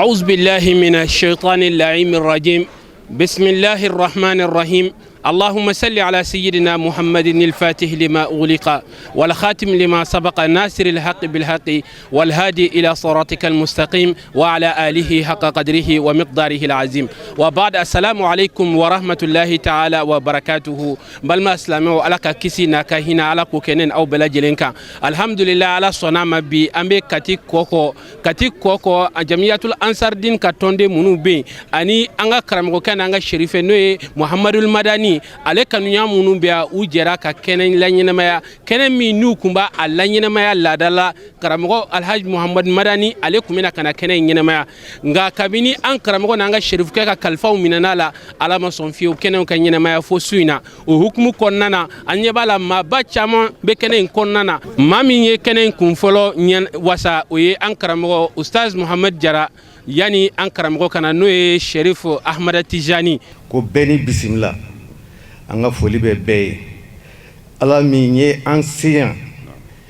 أعوذ بالله من الشيطان اللعين الرجيم. بسم الله الرحمن الرحيم. اللهم صل على سيدنا محمد الفاتح لما أغلق والخاتم لما سبق ناصر الحق بالحق والهادي إلى صراطك المستقيم وعلى آله حق قدره ومقداره العظيم. وبعد، السلام عليكم ورحمة الله تعالى وبركاته. Balima silamɛw, Ala ka kisi n'a ka hinɛ, Ala k'o kɛ ne aw bɛɛ lajɛlen kan. Alhamdulillah, Ala sɔnna ma, bi an bɛ Kati Kɔkɔ, Kati Kɔkɔ, Jamiyatul Ansardin ka tɔnden minnu bɛ yen, ani an ka karamɔgɔkɛ n'an ka serifɛ, n'o ye Muhamadul Madani, ale kanuya minnu bɛ yan, u jɛra ka kɛnɛ laɲɛnamaya, kɛnɛ min n'u tun b'a a laɲɛnamaya laada la. Karamɔgɔ Alhaji Muhamadu Madani, ale tun bɛna ka na kɛnɛ in ɲɛnamaya, nka kabini an karamɔgɔ n'an ka serifukɛ ka kalifaw minɛna la, Ala ma sɔn fiyewu kɛnɛw ka ɲɛnamaya fo su in na. O hukumu kɔnɔna na, an ɲɛ b'a la, maaba caman bɛ kɛnɛ in kɔnɔna na. Maa min ye kɛnɛ in kun fɔlɔ ɲɛ wasa, o ye an karamɔgɔ Ustaz Muhamad Jara. Yanni an karamɔgɔ ka na, n'o ye Sherif Ahmada Tijani. Ko bɛɛ ni bisimila. An ka foli bɛ bɛɛ ye. Ala min ye an se yan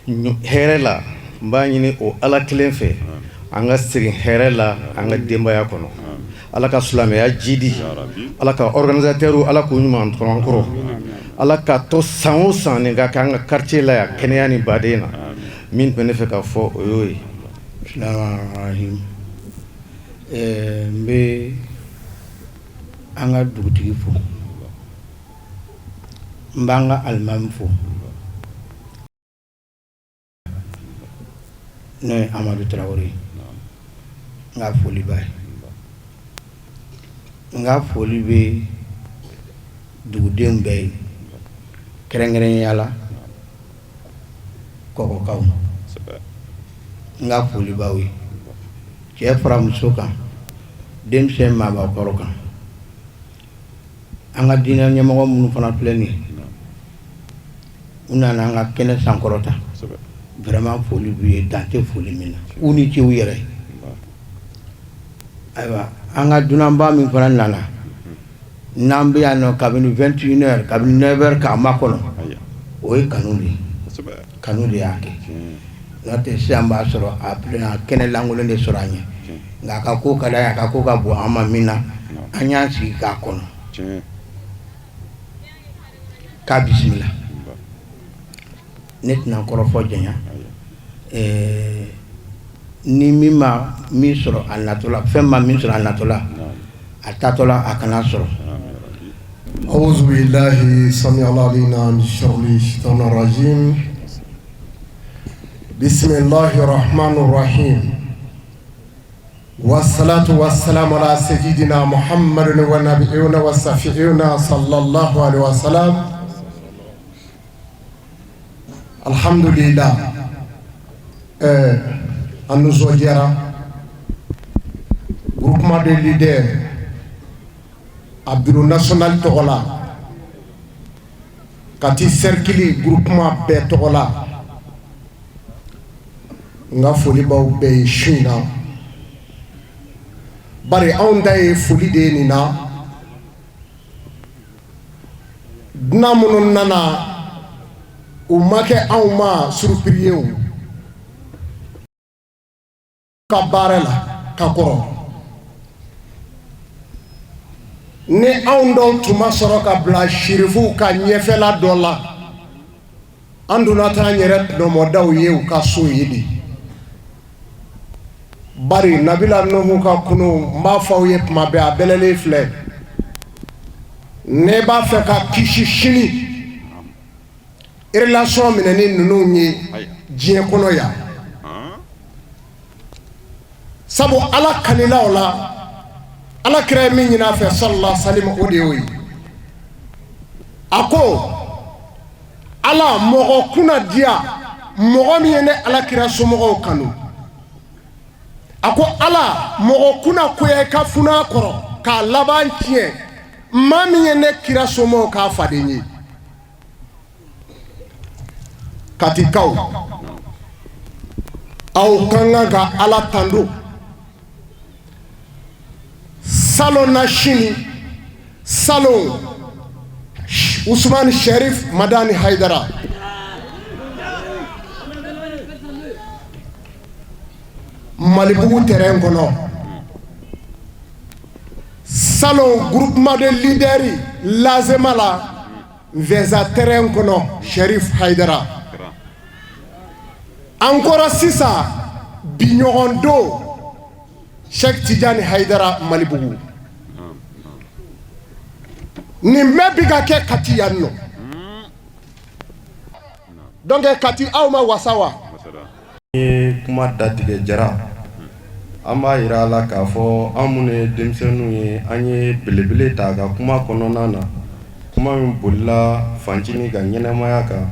hɛrɛ la, n b'a ɲini o Ala kelen fɛ, an ka segin hɛrɛ la an ka denbaya kɔnɔ. Ala ka silamɛya jidi. Ala ka organisateur, Ala k'u ɲuman tɔrɔ kɔrɔ. Ala ka to san o san nin ka kɛ an ka quartier la yan, kɛnɛya ni baden na. Min tun bɛ ne fɛ ka fɔ, o y'o ye. Bismillahirrahmanirrahim. N bɛ an ka dugutigi fo, n b'an ka alimami fo, n'o ye Amadu Tarawele ye. N ka foli b'a ye. N ka foli bɛ dugudenw bɛɛ ye, kɛrɛnkɛrɛnnenya la Kɔkɔkaw. N ka foli b'aw ye, cɛ fara muso kan, denmisɛn, maabakɔrɔ kan. An ka diinɛ ɲɛmɔgɔ minnu fana filɛ nin ye, u nana an ka kɛnɛ sankɔrɔta. Vraiment, foli b'u ye, dan tɛ foli min na. U ni ce u yɛrɛ. Ayiwa, an ka dunanba min fana nana, n'an bɛ yan nɔ kabini 21 heures, kabini 9 heures k'a makɔnɔ, o ye kanu de ye, kanu de y'a kɛ. N'o tɛ, sisan b'a sɔrɔ a a kɛnɛ lankolon de sɔrɔ an ɲɛ, nka a ka ko ka d'a ye, a ka ko ka bon an ma min na, an y'an sigi k'a kɔnɔ k'a bisimila. Ne tɛna kɔrɔfɔ janya. Ni min ma min sɔrɔ a natɔla, fɛn ma min sɔrɔ a natɔla, a taatɔla a kana sɔrɔ. أعوذ بالله السميع العليم من شر الشيطان الرجيم. بسم الله الرحمن الرحيم، والصلاة والسلام على سيدنا محمد والنبيون والصفيون، صلى الله عليه وسلم. الحمد لله. An nisɔndiyara. Groupement de leaders a bureau national tɔgɔ la, Kati cercle groupement bɛɛ tɔgɔ la, n ka foli b'aw bɛɛ ye su in na. Bari anw ta ye foli de ye nin na. Dunan minnu nana, u ma kɛ anw ma surprise ye o ka baara la ka kɔrɔ. Ni anw dɔw tun ma sɔrɔ ka bila sirifuw ka ɲɛfɛla dɔ la, an donna t'an yɛrɛ tɔnɔmɔdaw ye u ka so ye de. Bari Nabila Nuhu ka kunu, n b'a fɔ aw ye tuma bɛɛ, a bɛlɛlen filɛ. Ne b'a fɛ ka kisi sini relation minɛ ni ninnu ye diɲɛ kɔnɔ yan, sabu Ala kanila o la. Ala kira ye min ɲini a fɛ, sallallahu alaihi wasallam, o de y'o ye. A ko Ala, mɔgɔ kunna diya mɔgɔ min ye ne Ala kira somɔgɔw kanu. A ko Ala, mɔgɔ kunna koya i ka funa kɔrɔ k'a laban tiɲɛ, maa min ye ne kira somɔgɔw k'a faden ye. Katikaw, aw ka kan ka Ala tando. Salon na sini, salon, Usumani Sherif Madani Hayidara Malibugu terrain kɔnɔ. Salon groupement de leaders l'ASEMA la Nvɛnza terrain kɔnɔ Cherif Haidara an kɔrɔ sisan bi ɲɔgɔn don Cheikh Tidiane Haidara Malibugu nin bɛɛ bi ka kɛ Kati yan nɔ donc Kati aw ma wasa wa? Ye kuma datigɛ jara an b'a jira a la k'a fɔ an minnu ye denmisɛnninw ye an ye belebele ta ka kuma kɔnɔna na kuma min bolila fancinin ka ɲɛnamaya kan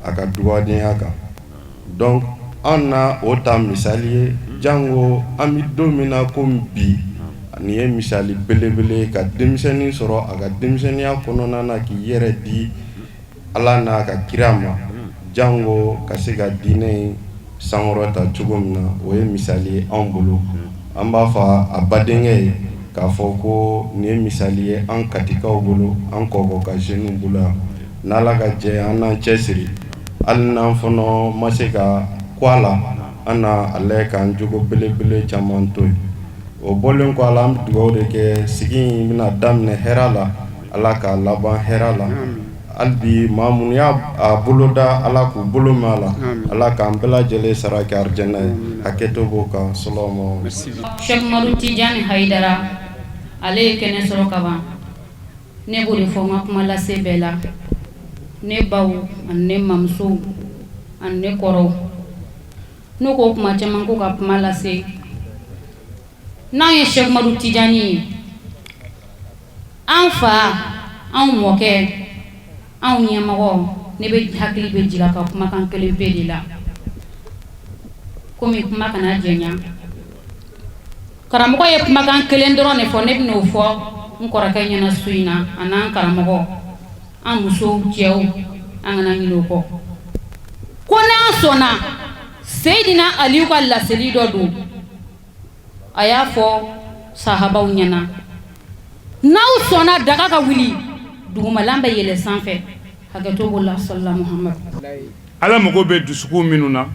a ka dugawadenya kan donc an na o ta misali ye jango an bɛ don min na ko bi nin ye misali belebele ka denmisɛnnin sɔrɔ a ka denmisɛnninya kɔnɔna na k'i yɛrɛ di Ala n'a ka kira ma jango ka se ka diinɛ in sankɔrɔta cogo min na o ye misali ye anw bolo an b'a fɔ a badenkɛ ye k'a fɔ ko nin ye misali ye an katikaw bolo an kɔkɔ ka jeunes bolo yan n'Ala ka jɛ an n'an cɛsiri hali n'an fana ma se ka ku a la an na a lajɛ k'an jogo belebele caman to yen o bɔlen kɔ a la an bɛ dugawu de kɛ sigi in bɛna daminɛ hɛrɛ la Ala k'a laban hɛrɛ la hali bi maa minnu y'a boloda Ala k'u bolo mɛn a la Ala k'an bɛɛ lajɛlen sara kɛ arijana ye hakɛto b'o kan salamu Cheikh Umaru Tijani Hayidara ale ye kɛnɛ sɔrɔ kaban ne b'o de fɔ n ka kuma lase bɛɛ la ne baw ani ne mamusow ani ne kɔrɔw n'u ko kuma caman ko ka kuma lase n'an ye Cheikh Umaru Tijani ye An fa anw mɔkɛ anw ɲɛmɔgɔ ne bɛ hakili bɛ jigin a ka kumakan kelen pe de la komi kuma kana janya karamɔgɔ ye kumakan kelen dɔrɔn de fɔ ne bɛn'o fɔ n kɔrɔkɛ ɲɛna su in na a n'an karamɔgɔ an musow cɛw an kana ɲinɛ o kɔ ko n'an sɔnna Seyidina Aliyu ka laseli dɔ don a y'a fɔ sahabaw ɲɛna n'aw sɔnna daga ka wuli dugumalan bɛ yɛlɛ sanfɛ hakɛto b'o la sɔlila Muhamadu. Ala mago bɛ dusukun minnu na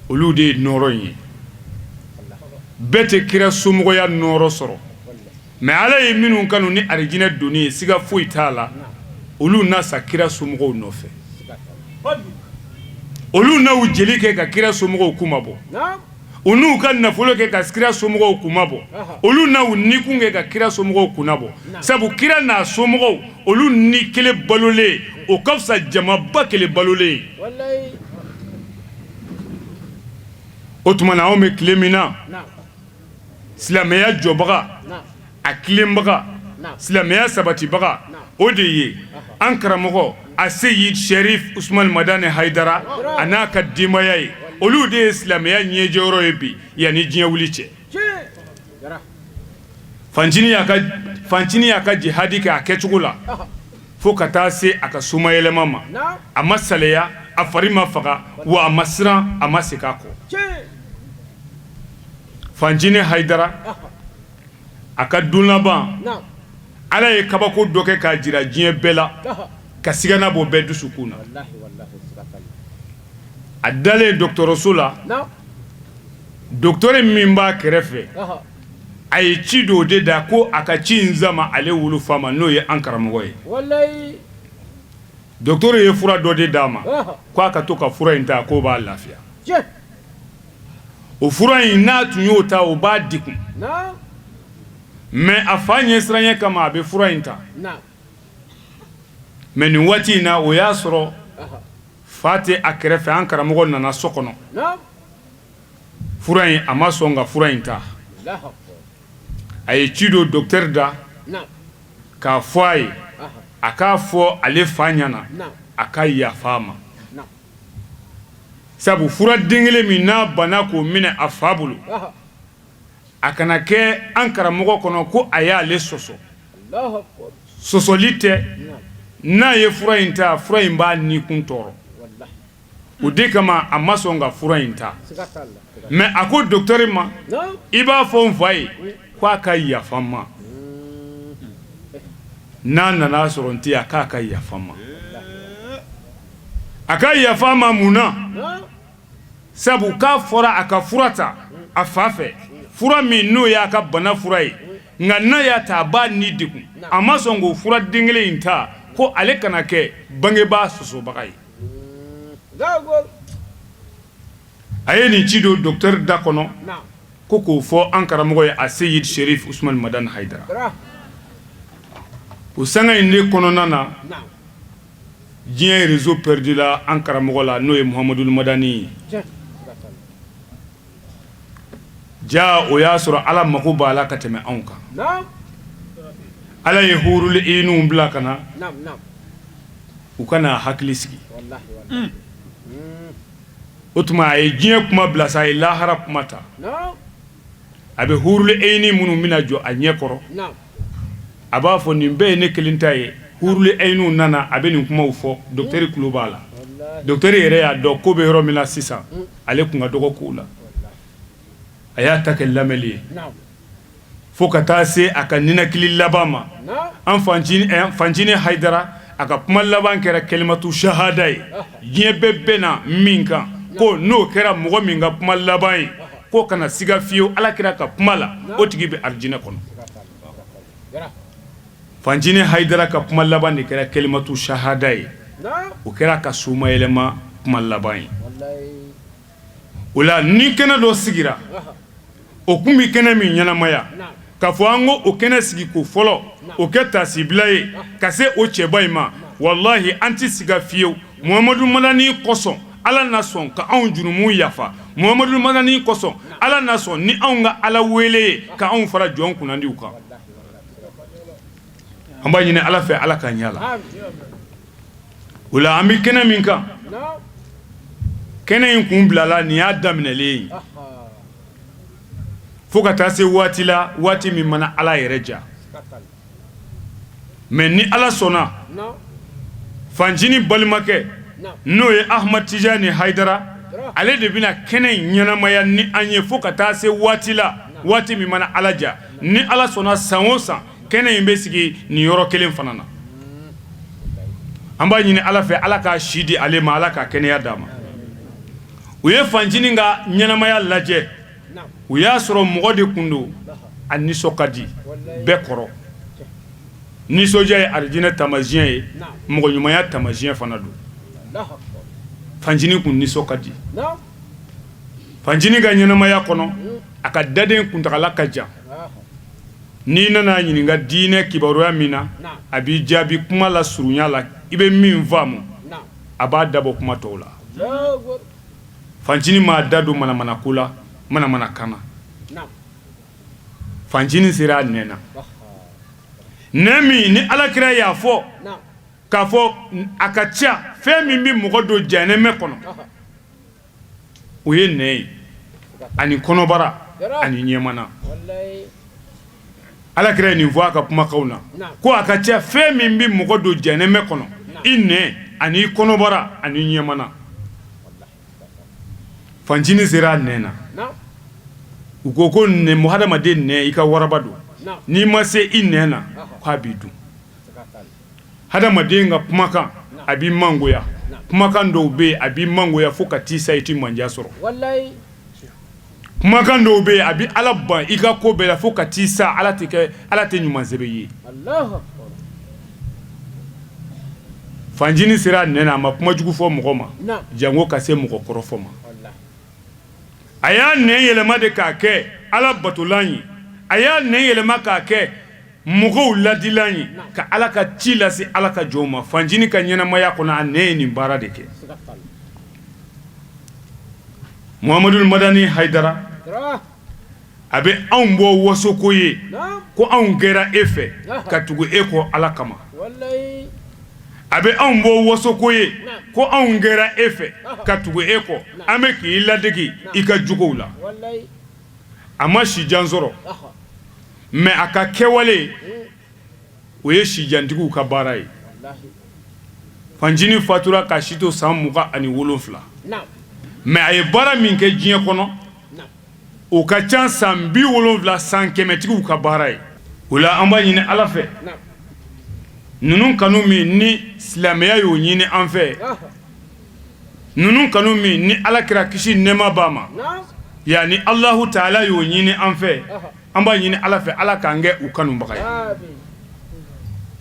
olu de ye nɔɔrɔ in ye bɛɛ tɛ kira somɔgɔya nɔɔrɔ sɔrɔ mais Ala ye minnu kanu ni arijinɛ donni ye siga foyi t'a la olu na sa kira somɔgɔw nɔfɛ olu n'u jeli kɛ ka kira somɔgɔw kunmabɔ u n'u ka nafolo kɛ ka kira somɔgɔw kunmabɔ olu n'u nikun kɛ ka kira somɔgɔw kunnabɔ sabu kira n'a somɔgɔw olu ni kelen balolen o ka fisa jamaba kelen balolen ye o tuma na anw bɛ tile min na silamɛya jɔbaga a tilenbaga silamɛya sabatibaga o de ye an karamɔgɔ a Seyid Sherif Usman Madani Hayidara a n'a ka denbaya ye olu de ye silamɛya ɲɛjɔyɔrɔ ye bi yanni diɲɛ wuli cɛ fancinin y'a ka jihadi kɛ a kɛcogo la fo ka taa se a ka somayɛlɛma ma a ma salaya a fari ma faga wa a ma siran a ma segin a kɔ fancinin Hayidara a ka don laban ala ye kabako dɔ kɛ k'a jira diɲɛ bɛɛ la ka sigana bɔ bɛɛ dusukun na a dalen dɔgɔtɔrɔso la docteur min b'a kɛrɛfɛ a ye ci dɔw de da ko a ka ci in sama ale wolofa ma n'o ye an karamɔgɔ ye docteur ye fura dɔ de d'a ma k'a ka to ka fura in ta k'o b'a lafiya o fura in n'a tun y'o ta o b'a degun mais a fa ɲɛsiranɲɛ kama a bɛ fura in ta mais nin waati in na o y'a sɔrɔ fa tɛ a kɛrɛfɛ an karamɔgɔ nana so kɔnɔ fura in a ma sɔn ka fura in ta a ye ci don docteur da k'a fɔ a ye a k'a fɔ ale fa ɲɛna a ka yafa a ma sabu fura den kelen min n'a banna k'o minɛ a fa bolo a kana kɛ an karamɔgɔ kɔnɔ ko a y'ale sɔsɔ sɔsɔli tɛ n'a ye fura in ta fura in b'a nikun tɔɔrɔ o de kama a ma sɔn ka fura in ta mais a ko docteur ma i b'a fɔ n fa ye k' a ka yafa n ma n'a nana sɔrɔ n tɛ yan k'a ka yafa n ma a ka yafa a ma mun na sabu k'a fɔra a ka fura ta a fa fɛ fura min n'o y'a ka bana fura ye Nka n'a y'a ta a b'a ni degun, a ma sɔn k'o fura den kelen in ta ko ale kana kɛ bangebaa sɔsɔbaga ye. A ye nin ci don docteur da kɔnɔ ko k'o fɔ an karamɔgɔ ye a Seyid Serif Usumani Madani Hayidara. O sanga in de kɔnɔna na, diɲɛ réseau perdu la an karamɔgɔ la, n'o ye Muhamadu Madani ye. Ja o y'a sɔrɔ Ala mako b'a la ka tɛmɛ anw kan. Ala ye hurul inuw bila ka na u ka n'a hakili sigi. O tuma a ye diɲɛ kuma bila sa, a ye lahara kuma ta. A bɛ hurul ini minnu bɛna jɔ a ɲɛ kɔrɔ, a b'a fɔ nin bɛɛ ye ne kelen ta ye. Hurul iniw nana, a bɛ nin kumaw fɔ, docteur tulo b'a la. Docteur yɛrɛ y'a dɔn ko bɛ yɔrɔ min na sisan, ale tun ka dɔgɔ kow la. A y'a ta kɛ lamɛnli ye fo ka taa se a ka ninakili laban ma. An fancinin Hayidara, a ka kuma laban kɛra kalimatu sahada ye, diɲɛ bɛɛ bɛnna min kan, ko n'o kɛra mɔgɔ min ka kuma laban ye, ko kana siga fiyewu Ala kira ka kuma la, o tigi bɛ arijinɛ kɔnɔ. Fancinin Hayidara ka kuma laban de kɛra kalimatu sahada ye, o kɛra a ka somayɛlɛma kuma laban ye. O la ni kɛnɛ dɔ sigira, o kun bɛ kɛnɛ min ɲɛnamaya, k'a fɔ an ko o kɛnɛ sigi ko fɔlɔ, o kɛ tasibila ye ka se o cɛba in ma, walahi an tɛ siga fiyewu, Muhamadu Madani kosɔn Ala na sɔn ka anw jurumu yafa, Muhamadu Madani kosɔn Ala na sɔn ni anw ka Ala wele ye ka anw fara jɔn kunnandiw kan. An b'a ɲini Ala fɛ, Ala k'an ɲɛ la. O la an bɛ kɛnɛ min kan, kɛnɛ in kun bilala, nin y'a daminɛlen ye fo ka taa se waati la, waati min mana Ala yɛrɛ ja. Mais ni Ala sɔnna, fancinin balimakɛ n'o ye Ahmad Tijani Hayidara, ale de bɛna kɛnɛ in ɲɛnamaya ni an ye fo ka taa se waati la, waati min mana Ala ja. Ni Ala sɔnna, san o san kɛnɛ in bɛ sigi nin yɔrɔ kelen fana na. An b'a ɲini Ala fɛ, Ala k'a si di ale ma, Ala k'a kɛnɛya d'a ma. U ye fancinin ka ɲɛnamaya lajɛ, u y'a sɔrɔ mɔgɔ de tun don, a nisɔn ka di bɛɛ kɔrɔ. Nisɔndiya ye arijinɛ taamasiyɛn ye, mɔgɔ ɲumanya taamasiyɛn fana don. Fancinin kun nisɔn ka di. Fancinin ka ɲɛnamaya kɔnɔ, a ka daden kuntagala ka jan. N'i nana ɲininka diinɛ kibaruya min na, a b'i jaabi kuma la surunya la, i bɛ min faamu, a b'a dabɔ kuma tɔw la. Fancinin m'a da don manamana ko la, manamana kan na. Fancinin sera a nɛn na, nɛn min ni Alakira y'a fɔ k'a fɔ a ka ca fɛn min bɛ mɔgɔ don jahanɛmɛ kɔnɔ, o ye nɛn ye ani kɔnɔbara ani ɲɛmana. Alakira ye nin fɔ a ka kumakanw na ko a ka ca fɛn min bɛ mɔgɔ don jahanɛmɛ kɔnɔ, i nɛn ani i kɔnɔbara ani ɲɛmana. Fancinin sera a nɛn na, u ko ko nɛn, hadamaden nɛn, i ka waraba don, n'i ma se i nɛn na k'a b'i dun. Hadamaden ka kumakan a b'i mangoya, kumakan dɔw bɛ yen a b'i mangoya fo ka t'i sa i tɛ manja sɔrɔ. Kumakan dɔw bɛ yen a bɛ Ala ban i ka ko bɛɛ la fo ka t'i sa Ala tɛ kɛ Ala tɛ ɲuman sɛbɛn i ye. Fancinin sera a nɛn na, a ma kuma jugu fɔ mɔgɔ ma, janko ka se mɔgɔ kɔrɔfɔ ma. A y'a nɛn yɛlɛma de k'a kɛ Ala batolan ye, a y'a nɛn yɛlɛma k'a kɛ mɔgɔw ladilan ye, ka Ala ka ci lase Ala ka jɔnw ma. Fancinin ka ɲɛnamaya kɔnɔ, a nɛn ye nin baara de kɛ. Muhamadu Madani Hayidara, a bɛ anw bɔ wasoko ye ko anw kɛra e fɛ ka tugu e kɔ Ala kama. A bɛ anw bɔ wasoko ye ko anw kɛra e fɛ ka tugu e kɔ, an bɛ k'i ladege i ka jogow la. A ma si jan sɔrɔ, mais a ka kɛwale o ye sijantigiw ka baara ye. Fancinin fatura k'a si to san 27, mais a ye baara min kɛ diɲɛ kɔnɔ, o ka ca san 70, san kɛmɛtigiw ka baara ye. O la an b'a ɲini Ala fɛ, ninnu kanu min ni silamɛya y'o ɲini an fɛ, ninnu kanu min ni Ala kira kisi nɛɛma b'a ma, yanni Alahu taala y'o ɲini an fɛ. An b'a ɲini Ala fɛ, Ala k'an kɛ u kanubaga ye.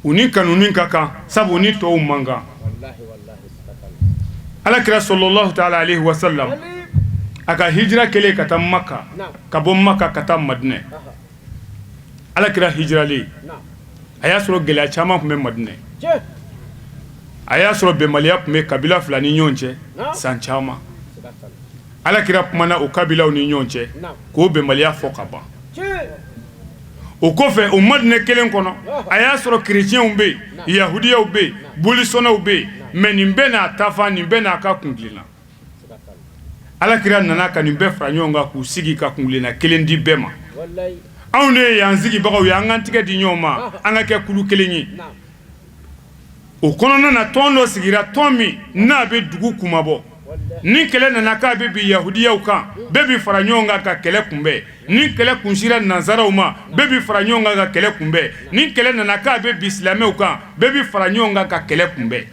U ni kanuni ka kan, sabu u ni tɔw man kan. Ala kira sɔlɔlahu taala alehi wasalam, a ka hijira kɛlen ka taa Maka, ka bɔ Maka ka taa Madinɛ, Ala kira hijiralen, a y'a sɔrɔ gɛlɛya caman tun bɛ Madinɛ. A y'a sɔrɔ bɛnbaliya tun bɛ kabila fila ni ɲɔgɔn cɛ san caman. Ala kira kumana o kabilaw ni ɲɔgɔn cɛ k'o bɛnbaliya fɔ ka ban. O kɔfɛ, o Madinɛ kelen kɔnɔ, a y'a sɔrɔ kerecɛnw bɛ yen, yahudiyaw bɛ yen, bolisɔnnaw bɛ yen, mais nin bɛɛ n'a ta fan, nin bɛɛ n'a ka kuntilenna. Ala kira nana ka nin bɛɛ fara ɲɔgɔn kan k'u sigi ka kuntilenna kelen di bɛɛ ma. Anw de ye yan sigibagaw ye, an k'an tɛgɛ di ɲɔgɔn ma, an ka kɛ kulu kelen ye. O kɔnɔna na, tɔn dɔ sigira, tɔn min n'a bɛ dugu kunmabɔ. Ni kɛlɛ nana k'a bɛ bin yahudiyaw kan, bɛɛ bɛ fara ɲɔgɔn kan ka kɛlɛ kunbɛn. Ni kɛlɛ kunsira nansaraw ma, bɛɛ bɛ fara ɲɔgɔn kan ka kɛlɛ kunbɛn. Ni kɛlɛ nana k'a bɛ bin silamɛw kan, bɛɛ bɛ fara ɲɔgɔn kan ka kɛlɛ kunbɛn.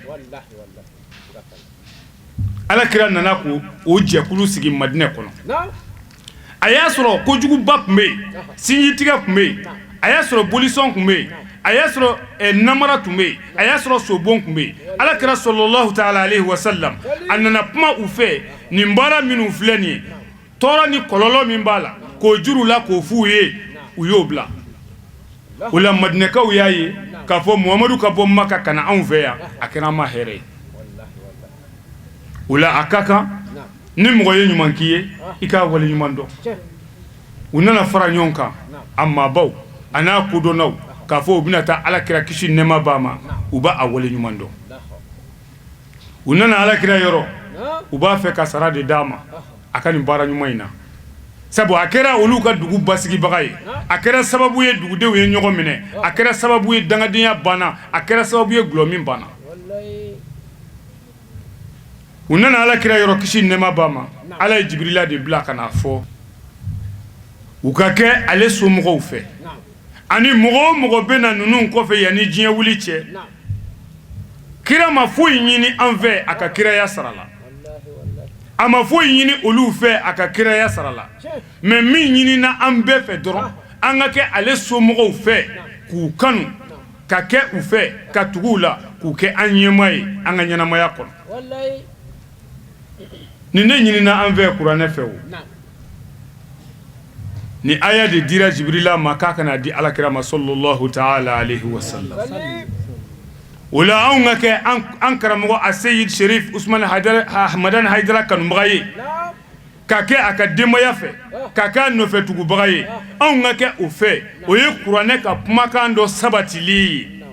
Ala kira nana ko o jɛkulu sigi Madinɛ kɔnɔ. A y'a sɔrɔ kojuguba tun bɛ yen, sinjitigɛ tun bɛ yen, a y'a sɔrɔ bolisɔn tun bɛ yen, a y'a sɔrɔ namara tun bɛ yen, a y'a sɔrɔ sobon tun bɛ yen. Ala kira sɔlɔlahu taala alehi wasalam, a nana kuma u fɛ, nin baara minnu filɛ nin ye, tɔɔrɔ ni kɔlɔlɔ min b'a la, k'o juru la k'o f'u ye, u y'o bila. O la, Madinɛkaw y'a ye k'a fɔ Muhamadu ka bɔ Maka ka na anw fɛ yan, a kɛra an ma hɛrɛ ye. O la, a ka kan ni mɔgɔ ye ɲuman k'i ye, i k'a wale ɲuman dɔn. U nana fara ɲɔgɔn kan, a maabaw a n'a kodɔnnaw, k'a fɔ u bɛna taa Ala kira, kisi nɛɛma b'a ma, u b'a wale ɲuman dɔn. U nana Ala kira yɔrɔ, u b'a fɛ ka sara de d'a ma a ka nin baara ɲuman in na, sabu a kɛra olu ka dugu basigibaga ye, a kɛra sababu ye dugudenw ye ɲɔgɔn minɛ, a kɛra sababu ye dangadenya banna, a kɛra sababu ye dɔlɔmin banna. U nana Ala kira yɔrɔ, kisi nɛɛma b'a ma, Ala ye Jibirila de bila ka n'a fɔ u ka kɛ ale somɔgɔw fɛ, ani mɔgɔ o mɔgɔ bɛ na ninnu kɔfɛ yanni diɲɛ wuli cɛ. Kira ma foyi ɲini an fɛ a ka kiraya sara la, a ma foyi ɲini olu fɛ a ka kiraya sara la, mais min ɲinina an bɛɛ fɛ dɔrɔn, an ka kɛ ale somɔgɔw fɛ, k'u kanu, ka kɛ u fɛ, ka tugu u la, k'u kɛ an ɲɛmaa ye an ka ɲɛnamaya kɔnɔ. Nin ne ɲinina an fɛ kuranɛ fɛ. O ni aya de dira Jibirila ma k'a ka n'a di Ala kira ma sɔlɔlahu taala alehi wasalam. O la, anw ka kɛ an karamɔgɔ a Seyid Sherif Usman Hamadani Hayidara kanubaga ye, ka kɛ a ka denbaya fɛ, ka kɛ a nɔfɛ tugubaga ye. Anw ka kɛ o fɛ, o ye kuranɛ ka kumakan dɔ sabatili ye.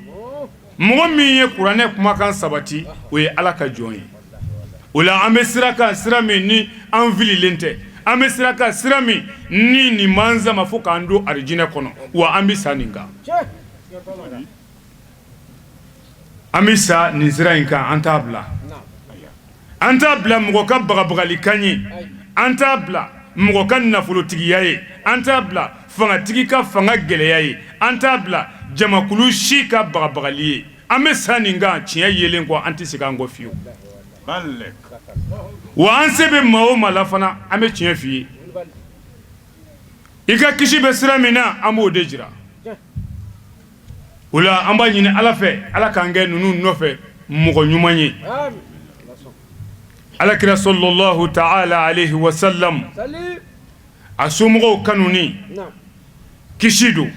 Mɔgɔ min ye kuranɛ kumakan sabati, o ye Ala ka jɔn ye. O la, an bɛ sira kan, sira min ni an fililen tɛ. An bɛ sira kan, sira min ni nin m'an sama fo k'an don arijinɛ kɔnɔ. Wa an bɛ sa nin kan, an bɛ sa nin sira in kan. An t'a bila, an t'a bila mɔgɔ ka bagabagalikan ye, an t'a bila mɔgɔ ka nafolotigiya ye, an t'a bila fangatigi ka fanga gɛlɛya ye, an t'a bila jamakulu si ka bagabagali ye. An bɛ sa nin kan tiɲɛ yelen kɔ, an tɛ segin an kɔ fiyewu. Wa an se bɛ maa o maa la fana, an bɛ tiɲɛ f'i ye. I ka kisi bɛ sira min na, an b'o de jira. O la, an b'a ɲini Ala fɛ, Ala k'an kɛ ninnu nɔfɛ mɔgɔ ɲuman ye. Alakira sɔlɔlahu taala alehi wasalam, a somɔgɔw kanuni kisi don,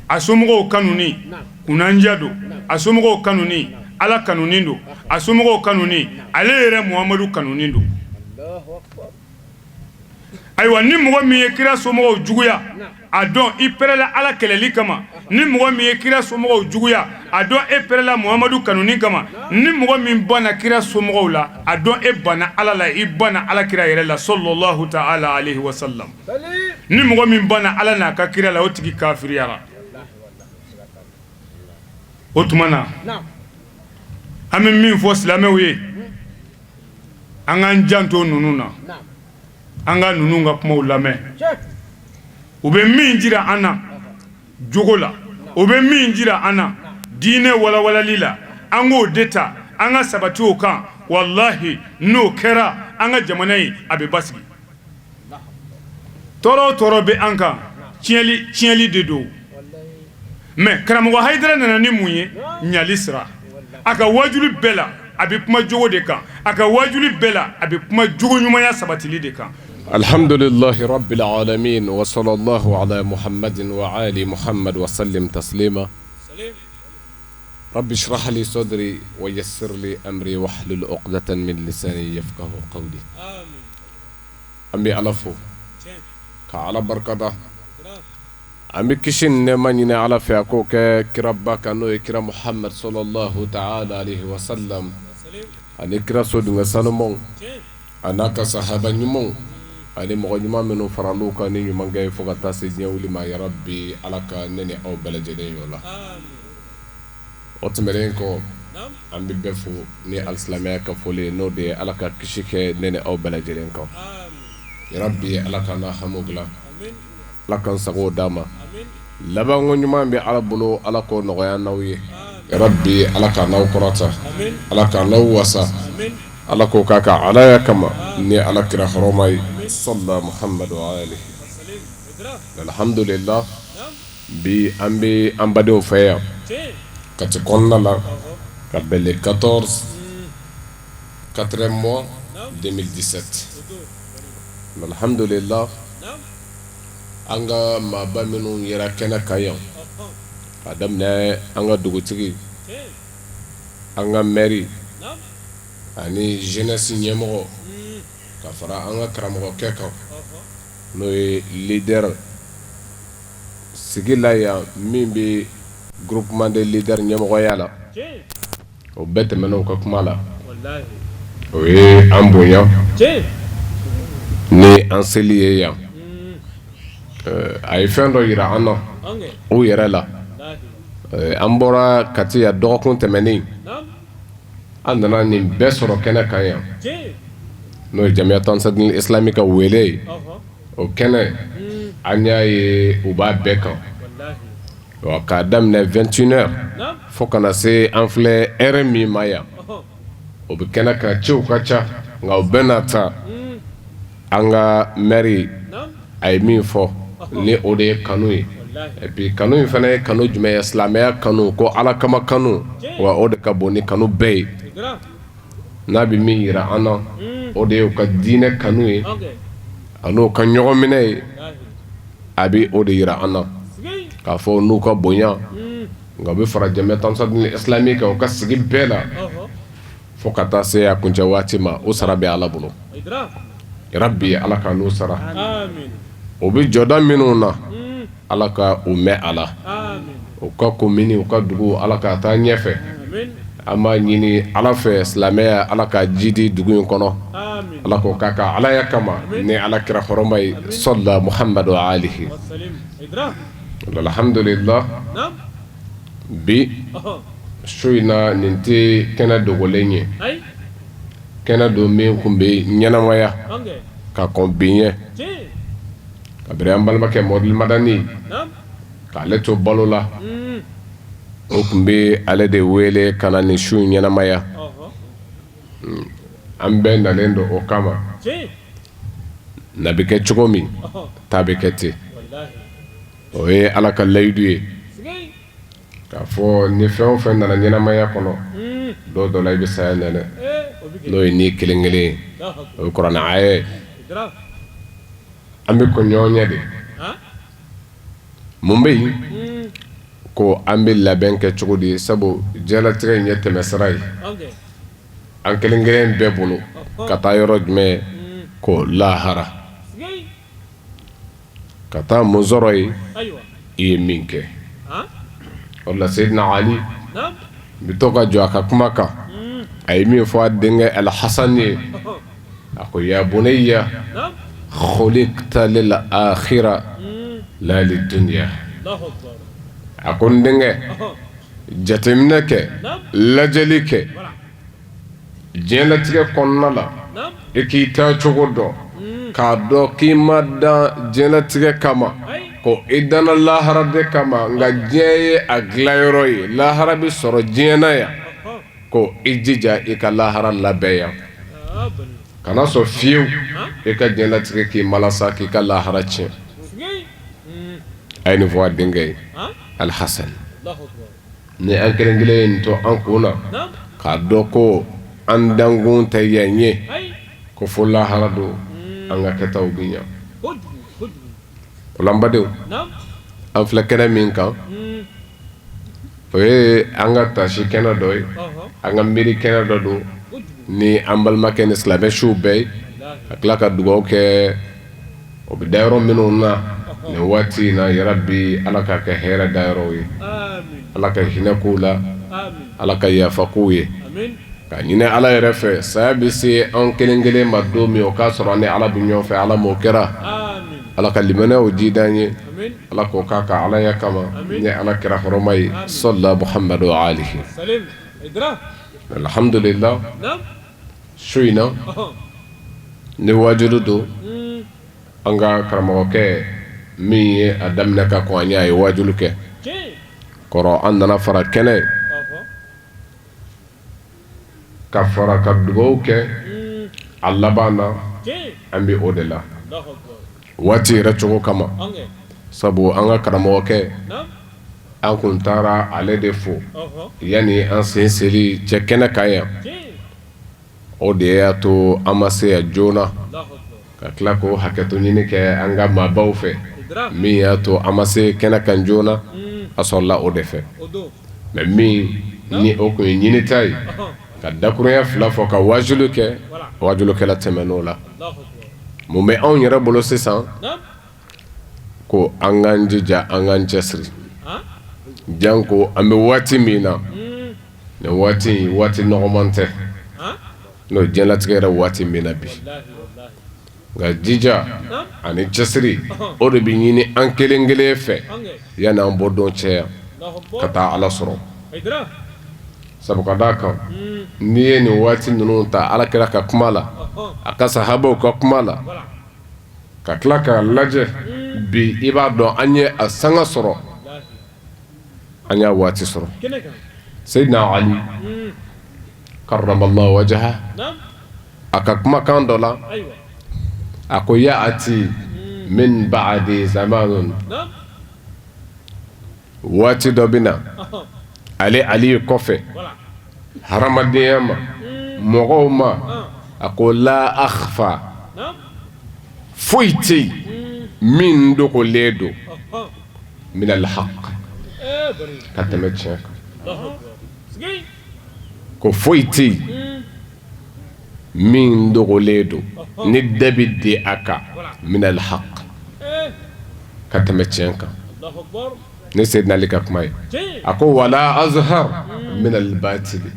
a somɔgɔw kanuni kunnandiya don, a somɔgɔw kanuni Ala kanuni don, a somɔgɔw kanuni ale yɛrɛ Muhamadu kanuni don. Ayiwa, ni mɔgɔ min ye kira somɔgɔw juguya, a dɔn i pɛrɛla Ala kɛlɛli kama. Ni mɔgɔ min ye kira somɔgɔw juguya, a dɔn e pɛrɛla Muhamadu kanuni kama. Ni mɔgɔ min banna kira somɔgɔw la, a dɔn e banna Ala la, i banna Ala kira yɛrɛ la sɔlɔlahu taala alehi wasalam. Ni mɔgɔ min banna Ala n'a ka kira la, o tigi kafiriyara. O tuma na, an bɛ min fɔ silamɛw ye, an k'an janto ninnu na, an ka ninnu ka kumaw lamɛn. U bɛ min jira an na jogo la, u bɛ min jira an na diinɛ walawalali la, an k'o de ta, an ka sabati o kan. Walahi, n'o kɛra, an ka jamana in a bɛ basigi. Tɔɔrɔ o tɔɔrɔ bɛ an kan. Tiɲɛli de don. Mais karamɔgɔ Hayidara nana ni mun ye? Ɲali sira. A ka wajuli bɛɛ la, a bɛ kuma jogo de kan. A ka wajuli bɛɛ la, a bɛ kuma jogo ɲumanya sabatili de kan. Alhamdulilahi rabbil alamin wa sallallahu ala muhammadin wa ali muhammad wa sallim taslima rabbi shrah li sadri wa yassir li amri wahlul uqdatan min lisani yafqahu qawli. An bɛ Ala fo ka Ala barikada. An bɛ kisi ni nɛɛma ɲini Ala fɛ a k'o kɛ kiraba kan, n'o ye kira Muhamad sallallahu taala alehi wa salam, ani kira sodenkɛ sanumanw, a n'a ka sahaba ɲumanw, ani mɔgɔ ɲuman minnu faral'u kan ni ɲumankɛ ye fo ka taa se diɲɛ wuli ma. Yarabi, Ala ka ne ni aw bɛɛ lajɛlen y'o la. O tɛmɛnen kɔ, an bɛ bɛɛ fo ni alisilamɛya ka foli ye, n'o de ye Ala ka kisi kɛ ne ni aw bɛɛ lajɛlen kan. Yarabi, Ala k'an n'a hami dilan. Ala k'an sago d'an ma. Labanko ɲuman bɛ Ala bolo, Ala k'o nɔgɔya n'aw ye. Yarabi, Ala k'an n'aw kɔrɔta, Ala k'an n'aw wasa, Ala k'o k'a ka alaya kama ni Ala kira hɔrɔma ye, sɔla Muhamadu wa alihi. Alhamdulila, bi an bɛ an badenw fɛ yan Kati kɔnɔna la, ka bɛn le 14 4 mois 2017. Alhamdulila, an ka maaba minnu yera kɛnɛ kan yan, k'a daminɛ an ka dugutigi, an ka mɛri ani jeunesse ɲɛmɔgɔ, ka fara an ka karamɔgɔkɛ kan, n'o ye leader sigi la yan min bɛ groupement des leaders ɲɛmɔgɔya la, o bɛɛ tɛmɛna u ka kuma la. O ye an bonya ni an seli ye yan. A ye fɛn dɔ jira an na u yɛrɛ la. An bɔra Kati yan dɔgɔkun tɛmɛnen, an nana nin bɛɛ sɔrɔ kɛnɛ kan yan, n'o ye Jamiyatu Ansarudini Islami ka wele ye. O kɛnɛ, an y'a ye u b'a bɛɛ kan k'a daminɛ 21 heures fo ka na se an filɛ heure min ma yan. O bɛ kɛnɛ kan, cɛw ka ca, nka o bɛɛ n'a ta, an ka mɛri a ye min fɔ ni o de ye kanu ye. Et puis kanu in fana ye kanu jumɛn ye? Silamɛya kanu, ko Ala kama kanu, wa o de ka bon ni kanu bɛɛ ye. N'a bɛ min jira an na, o de ye u ka diinɛ kanu ye an'u ka ɲɔgɔn minɛ ye. A bɛ o de jira an na k'a fɔ n'u ka bonya, nka u bɛ fara Jamiyatu Ansarudini Islami kan u ka sigi bɛɛ la fo ka taa se a kuncɛ waati ma. O sara bɛ Ala bolo. Yarabi, Ala ka n'u sara. O bɛ jɔda minnu na, Ala ka u mɛn a la. U ka komini, u ka dugu, Ala ka taa ɲɛfɛ. An b'a ɲini Ala fɛ, silamɛya, Ala ka jidi dugu in kɔnɔ. Ala k'o k'a ka alaya kama ni Ala kira hɔrɔma ye, sɔla Muhamadu wa alihi. Alhamdulila, bi su in na, nin tɛ kɛnɛ dogolen ye. Kɛnɛ don min tun bɛ ɲɛnamaya ka kɔn bi ɲɛ. Kabini an balimakɛ Mɔdili Madani k'ale to balo la, o tun bɛ ale de wele ka na nin su in ɲɛnamaya. An bɛɛ nalen don o kama. Na bɛ kɛ cogo min, ta bɛ kɛ ten. O ye Ala ka layidu ye k'a fɔ ni fɛn o fɛn nana ɲɛnamaya kɔnɔ, don dɔ la i bɛ saya nɛnɛ, n'o ye ni kelen kelen ye. O ye kuranɛ aya ye. An bɛ kɔn ɲɔgɔn ɲɛ de. Mun bɛ yen ko an bɛ labɛn kɛ cogo di? Sabu diɲɛlatigɛ in ye tɛmɛsira ye an kelen kelen bɛɛ bolo ka taa yɔrɔ jumɛn? Ko lahara. Ka taa mun sɔrɔ yen? I ye min kɛ. O la, Seyidina Ali bɛ to ka jɔ a ka kuma kan. A ye min fɔ a denkɛ Alhasan ye, a ko: ya bunayya khuliqta lil akhira la lidunya. A ko n denkɛ, jateminɛ kɛ, lajɛli kɛ diɲɛlatigɛ kɔnɔna la, i k'i taa cogo dɔn, k'a dɔn k'i ma dan diɲɛlatigɛ kama, ko i danna lahara de kama. Nka diɲɛ ye a dilayɔrɔ ye, lahara bɛ sɔrɔ diɲɛ na yan. Ko i jija i ka lahara labɛn yan. Kana sɔn fiyewu i ka diɲɛlatigɛ k'i malasa k'i ka lahara tiɲɛ. A ye nin fɔ a denkɛ ye Alhasan. Ni an kelen kelen ye nin to an kun na k'a dɔn ko an dankun tɛ yan ye, ko fo lahara don an ka kɛtaw bɛ ɲɛ. O la n badenw, an filɛ kɛnɛ min kan, o ye an ka tasi kɛnɛ dɔ ye, an ka miiri kɛnɛ dɔ don ni an balimakɛ ni silamɛ suw bɛɛ ye, ka tila ka dugawu kɛ o bɛ da yɔrɔ minnu na nin waati in na. Yarabi, Ala k'a kɛ hɛrɛ dayɔrɔw ye, Ala ka hinɛ k'u la, Ala ka yafa k'u ye, ka ɲini Ala yɛrɛ fɛ, saya bɛ se an kelen kelen ma don min, o k'a sɔrɔ ni Ala bɛ ɲɔgɔn fɛ. Ala m'o kɛra, Ala ka limaniyaw jidi an ye, Ala k'o k'a ka alaya kama ni Ala kira hɔrɔma ye, sɔla Muhamadu alihi. Alhamdulillah, su in na ni waajuli don, an ka karamɔgɔkɛ min ye a daminɛ ka kɔn an ɲɛ, a ye waajuli kɛ kɔrɔ. An nana fara kɛnɛ ka fara ka dugawu kɛ a laban na. An bɛ o de la waati yɛrɛ cogo kama, sabu an ka karamɔgɔkɛ, an kun taara ale de fo yanni an sen seli cɛ kɛnɛ kan yan. O de y'a to an ma se yan joona, ka tila k'o hakɛto ɲini kɛ an ka maabaw fɛ. Min y'a to an ma se kɛnɛ kan joona, a sɔrɔla o de fɛ. Mais min ni o tun ye ɲinita ye, ka dakurunya fila fɔ ka waajuli kɛ, waajulukɛla tɛmɛn'o la. Mun bɛ anw yɛrɛ bolo sisan? Ko an k'an jija, an k'an cɛsiri, janko an bɛ waati min na nin waati, waati nɔgɔman tɛ, n'o diɲɛlatigɛ yɛrɛ waati min na bi. Nka jija ani cɛsiri, o de bɛ ɲini an kelen kelen fɛ yanni an bɔ don cɛ yan ka taa Ala sɔrɔ. Sabu ka d'a kan, n'i ye nin waati ninnu ta Ala kira ka kuma la, a ka sahabaw ka kuma la, ka tila k'a lajɛ bi, i b'a dɔn an ye a sanga sɔrɔ, an y'a waati sɔrɔ. Seyidina Ali karamallahu wajaha, a ka kumakan dɔ la, a ko: ya'ati min ba'di zamanun, waati dɔ bɛ na ale Ali kɔfɛ hadamadenya ma, mɔgɔw ma, a ko la akhfa, foyi tɛ yen min dogolen don min al-haq ka tɛmɛ tiɲɛ kan. Ko foyi tɛ yen min dogolen don ni da bɛ di a kan min al-haq ka tɛmɛ tiɲɛ kan. Ni Seyidina Ali ka kuma ye, a ko wala azhar min al-batili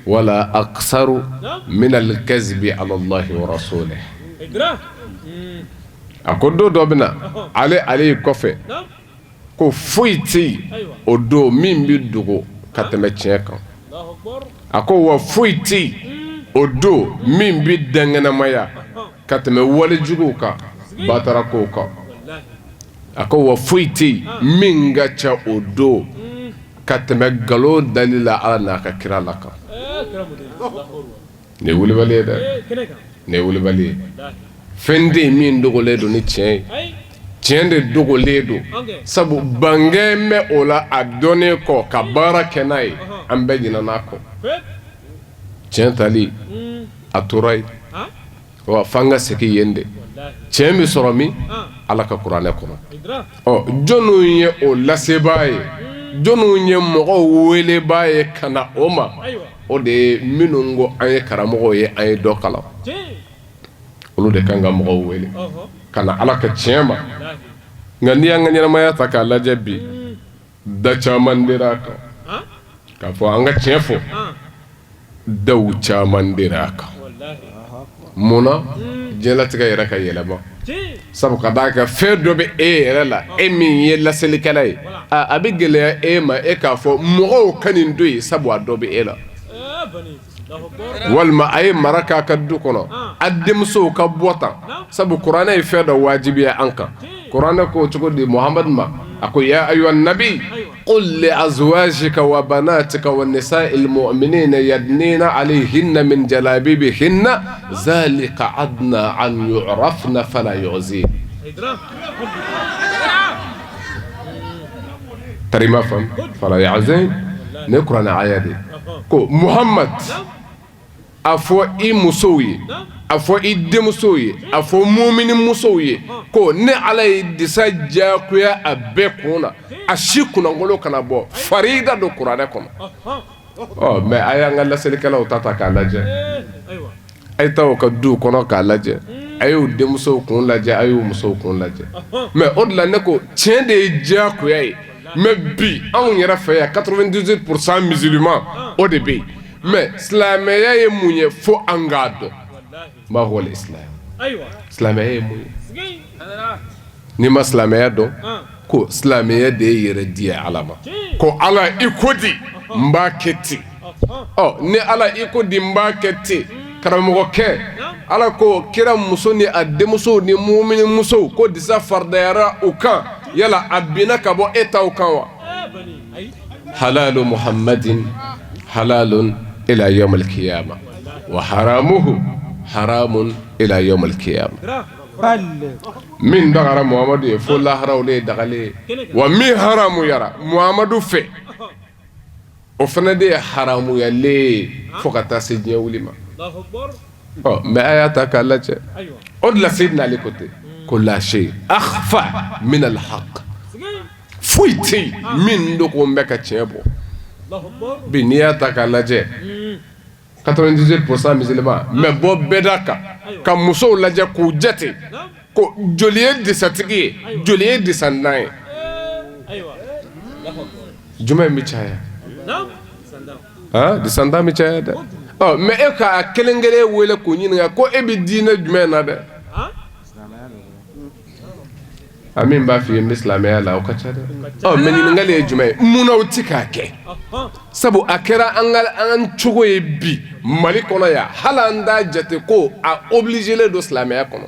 wala aksaru min al-kazibi ala Allahi wa rasulihi. A ko don dɔ bɛ na ale Ali kɔfɛ, ko foyi tɛ yen o don min bɛ dogo ka tɛmɛ tiɲɛ kan. A ko wa foyi tɛ yen o don min bɛ dankɛnɛmaya ka tɛmɛ walejuguw kan, batara kow kan. A ko wa foyi tɛ yen min ka ca o don ka tɛmɛ nkalon dali la Ala n'a ka kira la kan. Nin ye wulibali ye dɛ, nin ye wulibali ye. Fɛn tɛ yen min dogolen don ni tiɲɛ ye. Tiɲɛ de dogolen don, sabu bangɛ bɛ o la. A dɔnnen kɔ ka baara kɛ n'a ye, an bɛɛ ɲinɛna a kɔ. Tiɲɛ tali a tora yen wa, f'an ka segin yen de. Tiɲɛ bɛ sɔrɔ min? Ala ka kuranɛ kɔnɔ. Ɔ, jɔnniw ye o lasebaa ye? Jɔnniw ye mɔgɔw welebaa ye ka na o ma? O de ye minnu ko an ye karamɔgɔw ye, an ye dɔ kalan. Olu de kan ka mɔgɔw wele ka na Ala ka tiɲɛ ma. Nka n'i y'an ka ɲɛnamaya ta k'a lajɛ bi, da caman dira a kan k'a fɔ an ka tiɲɛ fɔ. Daw caman dira a kan. Mun na? Diɲɛlatigɛ yɛrɛ ka yɛlɛma, sabu ka d'a kan fɛn dɔ bɛ e yɛrɛ la, e min ye laselikɛla ye, a bɛ gɛlɛya e ma e k'a fɔ mɔgɔw ka nin to yen, sabu a dɔ bɛ e la. Walima a ye mara k'a ka du kɔnɔ, a denmusow ka bɔ tan, sabu kuranɛ ye fɛn dɔ wajibiya an kan. Kuranɛ ko cogo di Muhamadu ma? A ko: ya ayuha nabi qul li azwajika wa banatika wa nisa'il mu'minina yadnina alayhinna min jalabibihinna zalika adna an yu'rafna fala yu'zin. Tari i m'a faamu fala yahzun ne kuranɛ aya de ko Muhamad a fɔ i musow ye a fɔ i denmusow ye a fɔ mumini musow ye ko ne Ala ye disa diyagoya a bɛɛ kun na a si kunnangolo kana bɔ farida don kuranɛ kɔnɔ ɔ mais a y'an ka laselikɛlaw ta ta k'a lajɛ a ye taa u ka duw kɔnɔ k'a lajɛ a y'u denmusow kun lajɛ a y'u musow kun lajɛ mais o de la ne ko tiɲɛ de ye diyagoya ye mais bi anw yɛrɛ fɛ yan 98% musulman o de bɛ yen mais silamɛya ye mun ye fo an k'a dɔn ma huwa al-islam silamɛya ye mun ye n'i ma silamɛya dɔn ko silamɛya de ye yɛrɛ di ala ma ko ala i ko di n b'a kɛ ten ɔ ni ala i ko di n b'a kɛ ten karamɔgɔkɛ ala ko kira muso ni a denmusow ni mumini musow ko disa faridayara u kan yala a binna ka bɔ e taw kan wa halalu muhammadin halalun ila yawm al-qiyama wa haramuhu haramun ila yawm al-qiyama min dagara muhamadu ye fo lahara o de ye dagalen ye wa min haramuyara muhamadu fɛ o fana de ye haramuyalen ye fo ka taa se diɲɛ wuli ma ɔ mais a y'a ta k'a lajɛ o de la Seydina Ali ko ten ko la shay akhfa min al-haq foyi tɛ yen min dogolen bɛ ka tiɲɛ bɔ bi n'i y'a ta k'a lajɛ 98% musulman mais bɔ bɛɛda kan ka musow lajɛ k'u jate ko joli ye disatigi ye joli ye disantan ye jumɛn bɛ caya disantan bɛ caya dɛ ɔ mais e k'a kelen kelen wele k'u ɲininka ko e bɛ diinɛ jumɛn na dɛ A min b'a f'i ye n bɛ silamɛya la o ka ca dɛ ɔ mais ɲininkali ye jumɛn ye munna u tɛ k'a kɛ sabu a kɛra an ka an cogo ye bi Mali kɔnɔ yan hali an t'a jate ko a obligélen don silamɛya kɔnɔ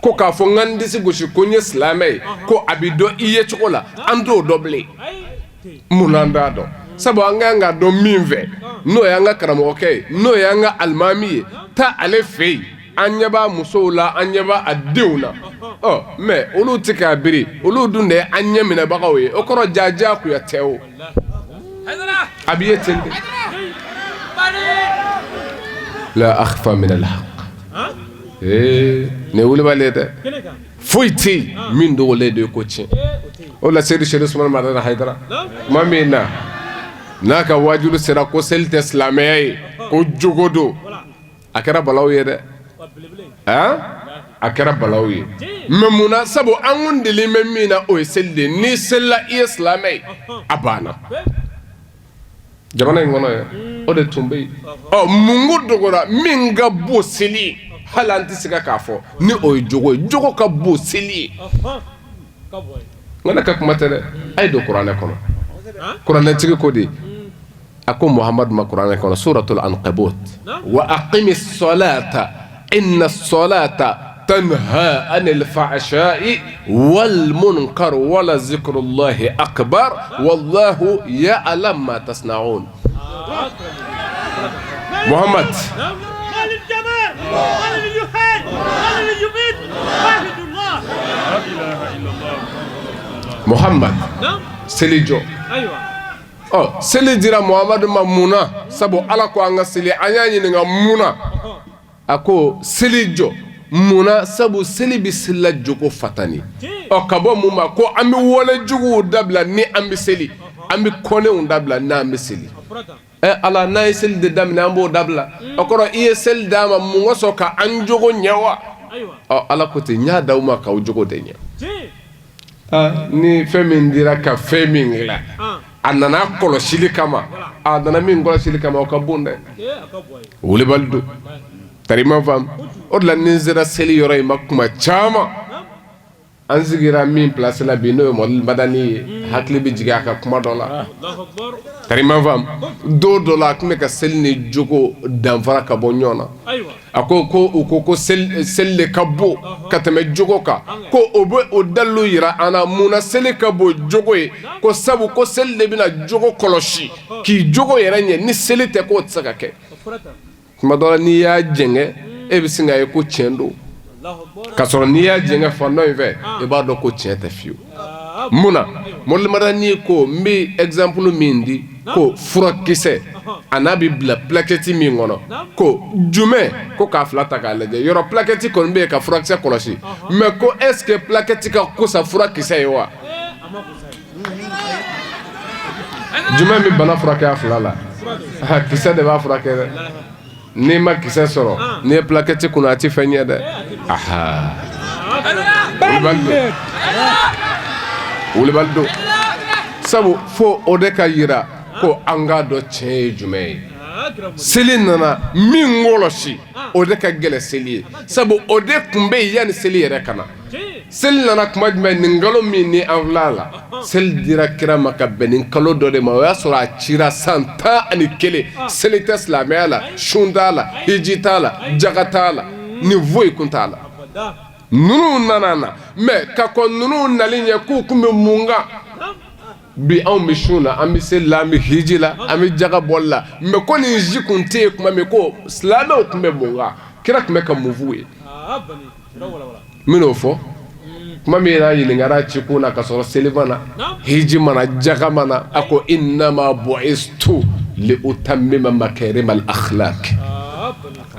ko k'a fɔ n ka n disi gosi ko n ye silamɛ ye ko a bɛ dɔn i ye cogo la an t'o dɔn bilen munna an t'a dɔn sabu an ka kan k'a dɔn min fɛ n'o y'an ka karamɔgɔkɛ ye n'o y'an ka alimami ye taa ale fɛ yen an ɲɛ b'a musow la an ɲɛ b'a denw na ɔ mais olu tɛ k'a biri olu dun de ye an ɲɛ minɛbagaw ye o kɔrɔ ja diyagoya tɛ o a bɛ ye ten de la akhfa min al-haq ee nin ye wulibali ye dɛ foyi tɛ yen min dogolen don ko tiɲɛ o la Seyidi Sɛki Usumani Madani Hayidara tuma min na n'a ka waajuli sera ko seli tɛ silamɛya ye ko jogo don a kɛra balawu ye dɛ a kɛra balawu ye mais mun na sabu an kun delilen bɛ min na o ye seli de ye n'i selila i ye silamɛ ye a banna jamana in kɔnɔ yan o de tun bɛ yen ɔ mun ko dogora min ka bon seli ye hali an tɛ se k'a fɔ ni o ye jogo ye jogo ka bon seli ye nka ne ka kuma tɛ dɛ a ye don kuranɛ kɔnɔ kuranɛtigi ko de a ko muhamadu ma kuranɛ kɔnɔ suratul ankabut wa aqimi salata inna salata tanha anil fahsha'i wal munkar wala zikrullahi akbar wallahu ya'lam ma tasna'un muhammad muhammad seli jɔ ɔ seli dira muhamadu ma mun na sabu ala ko an ka seli an y'a ɲininka mun na a ko seli jɔ mun na sabu seli bɛ selila jogo fatani ɔ ka bɔ mun ma ko an bɛ wale juguw dabila ni an bɛ seli an bɛ kɔnenw dabila n'an bɛ seli ɛ ala n'an ye seli de daminɛ an b'o dabila o kɔrɔ i ye seli d'an ma mun kosɔn ka an jogo ɲɛ wa ɔ ala ko ten n y'a d'aw ma k'aw jogo de ɲɛ ni fɛn min dira ka fɛn min dilan a nana kɔlɔsili kama a nana min kɔlɔsili kama o ka bon dɛ wulibali don tari ma faamu o de la ni n sera seli yɔrɔ in ma kuma caman an sigira min place la bi n'o ye Mɔdali Madani ye hakili bɛ jigin a ka kuma dɔ la tari ma faamu don dɔ la a tun bɛ ka seli ni jogo danfara ka bɔ ɲɔgɔn na a ko ko u ko ko seli de ka bon ka tɛmɛ jogo kan ko o bɛ o dalilu yira an na mun na seli ka bon jogo ye ko sabu ko seli de bɛna jogo kɔlɔsi k'i jogo yɛrɛ ɲɛ ni seli tɛ k'o tɛ se ka kɛ tuma dɔ la n'i y'a jɛngɛ e bɛ sin k'a ye ko tiɲɛ don. Ka sɔrɔ n'i y'a jɛngɛ fan dɔ in fɛ, i b'a dɔn ko tiɲɛ tɛ fiyewu. Mun na Mɔdɛli Madani ko n bɛ exemple min di, ko furakisɛ a n'a bɛ bila plaquette min kɔnɔ, ko jumɛn ko k'a fila ta k'a lajɛ, yɔrɔ plaquette kɔni bɛ yen ka furakisɛ kɔlɔsi, mais ko est ce que plaquette ka kusa furakisɛ ye wa? Jumɛn bɛ bana furakɛ a fila la? Kisɛ de b'a furakɛ dɛ. N'i ma kisɛ sɔrɔ, n'i ye plaquette kunu, a tɛ fɛn ɲɛ dɛ. Wulibali don, sabu fo o de ka jira ko an k'a dɔn tiɲɛ ye jumɛn ye. Seli nana min kɔlɔsi, o de ka gɛlɛn seli ye, sabu o de tun bɛ yen yanni seli yɛrɛ ka na. Seli nana tuma jumɛn? Nin kalo min ni an filɛ a la, seli dira kira ma ka bɛn nin kalo dɔ de ma. O y'a sɔrɔ a cira san 11. Seli tɛ silamɛya la, sun t'a la, hiji t'a la, jaga t'a la, nin foyi kun t'a la. Ninnu nana na, mais ka kɔn ninnu nali ɲɛ, k'u tun bɛ mun kan? Bi anw bɛ sun na, an bɛ seli la, an bɛ hiji la, an bɛ jaga bɔli la, mais ko nin si kun tɛ yen tuma min, ko silamɛw tun bɛ mun kan? Kira tun bɛ ka mun f'u ye? N bɛn'o fɔ tuma min n'a ɲininkara cikun na, ka sɔrɔ seli ma na, hiji ma na, jaga ma na, a ko innama bu'istu li utammima makarima al akhlaq.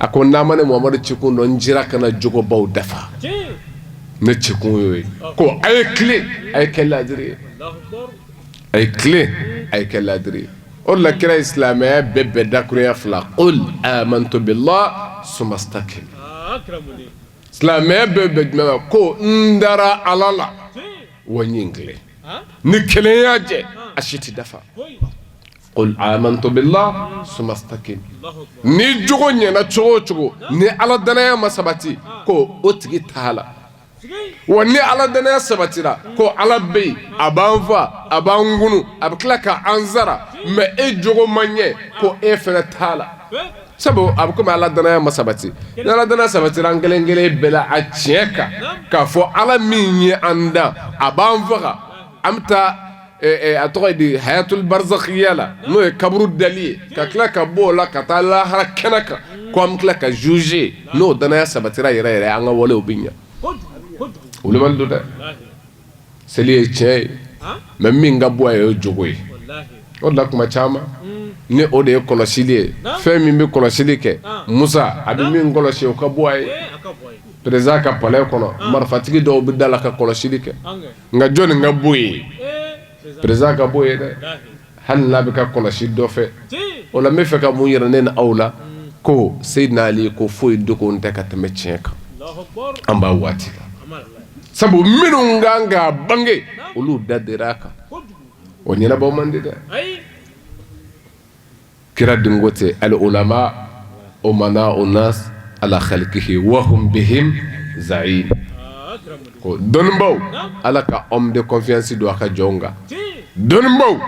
A ko n'a ma ne Muhamadu cikun dɔn, n cira ka na jogobaw dafa. Ne cikun y'o ye, ko a ye tilen, a ye kɛ laadiri ye, a ye tilen, a ye kɛ laadiri ye. O de la kira ye silamɛya bɛɛ bɛn dakurunya fila: qul amantu billah sumastaqim. Silamɛya bɛɛ bɛn jumɛn ma? Ko n dara Ala la, wa n ye n tilen. Ni kelen y'a jɛ, a si tɛ dafa. Qul amantu billah sumastaqim. Ni jogo ɲɛna cogo o cogo, ni Ala danaya ma sabati, ko o tigi t'a la. Wa ni Ala danaya sabatira, ko Ala bɛ yen, a b'an fa, a b'an kunu, a bɛ tila ka an sara, mais e jogo ma ɲɛ, ko e fana t'a la. Sabu a bɛ komi Ala danaya ma sabati. Ni Ala danaya sabatira an kelen kelen bɛɛ la a tiɲɛ kan, k'a fɔ Ala min ye an dan, a b'an faga, an bɛ taa a tɔgɔ ye di, hayatul barzakhiya la, n'o ye kaburu dali ye, ka tila ka bɔ o la ka taa lahara kɛnɛ kan, ko an bɛ tila ka juger. N'o danaya sabatira yɛrɛ yɛrɛ, an ka walew bɛ ɲɛ. Wulibali don dɛ. Seli ye tiɲɛ ye, mais min ka bɔ a ye, o ye jogo ye. O de la kuma caman ni o de ye kɔlɔsili ye, fɛn min bɛ kɔlɔsili kɛ, Musa, a bɛ min kɔlɔsi, o ka bɔ a ye. Président ka palais kɔnɔ, marifatigi dɔw bɛ da la ka kɔlɔsili kɛ, nka jɔnni ka bon ye? Président ka bon ye dɛ, hali n'a bɛ ka kɔlɔsi dɔ fɛ. O la n bɛ fɛ ka mun yira ne ni aw la? Ko Seyidina Ali ko foyi dogo tɛ ka tɛmɛ tiɲɛ kan. An b'a waati la, sabu minnu kan k'a bange, olu da dera a kan. O ɲɛnabɔ man di dɛ. Kira dun ko ten: al ulama umana'u nas ala khalqihi wa hum bihim za'im. Ko dɔnnibaw, Ala ka homme de confiance don a ka jɔnw kan. Dɔnnibaw,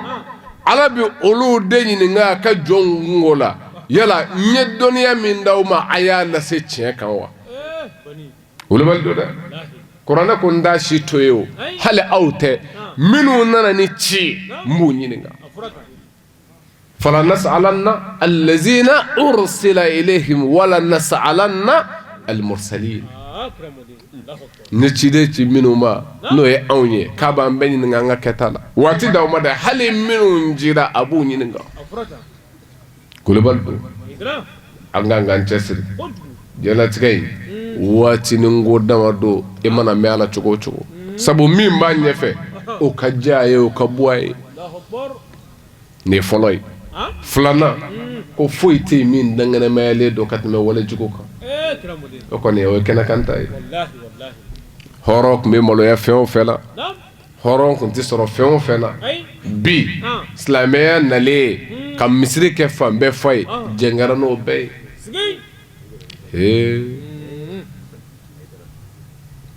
Ala bɛ olu de ɲininka a ka jɔnw kunko la: yala n ye dɔnniya min d'aw ma, a y'a lase tiɲɛ kan wa? Wulibali don dɛ. Kuranɛ ko n t'a si to ye o, hali aw tɛ minnu nana ni ci, n b'u ɲininka. Fala nas'alanna allazina ursila ilayhim wala nas'alanna almursalin. Ni ciden ci minnu ma, n'o ye anw ye, k'a b'an bɛɛ ɲininka an ka kɛta la. Waati d'aw ma dɛ, hali minnu cira, a b'u ɲininka. Kulubali don, an k'an k'an cɛsiri diɲɛlatigɛ in waatinin ko dama don. I mana mɛn a la cogo o cogo, sabu min b'a ɲɛfɛ, o ka diya a ye, o ka bɔ a ye. Nin ye fɔlɔ ye. Filanan, ko foyi tɛ yen min dankɛnɛmayalen don ka tɛmɛ wale jugu kan. O kɔni, o ye kɛnɛkan ta ye. Hɔrɔn tun bɛ maloya fɛn o fɛn na, hɔrɔn tun tɛ sɔrɔ fɛn o fɛn na, bi silamɛya nalen ka misiri kɛ fan bɛɛ fa ye, jɛn kɛra n'o bɛɛ ye. Ee,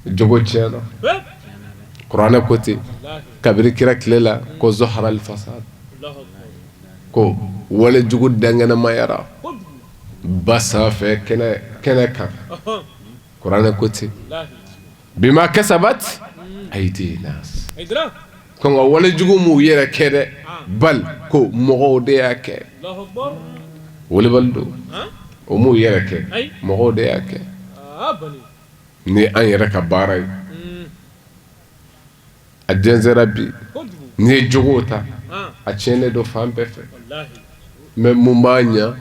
jogo tiɲɛna. Kuranɛ ko ten kabiri kira tile la ko zahara al fasad, ko walejugu dankɛnɛmayara ba sanfɛ, kɛnɛ kɛnɛ kan. Kuranɛ ko ten bima kasabat aydi nas, ko nka walejugu m'u yɛrɛ kɛ dɛ, bal ko mɔgɔw de y'a kɛ. Wolobali don, o m'u yɛrɛ kɛ, mɔgɔw de y'a kɛ. Ni an yɛrɛ ka baara ye a jɛnsɛra bi n'i ye jogow ta a tiɲɛnen don fan bɛɛ fɛ mais mun b'a ɲɛ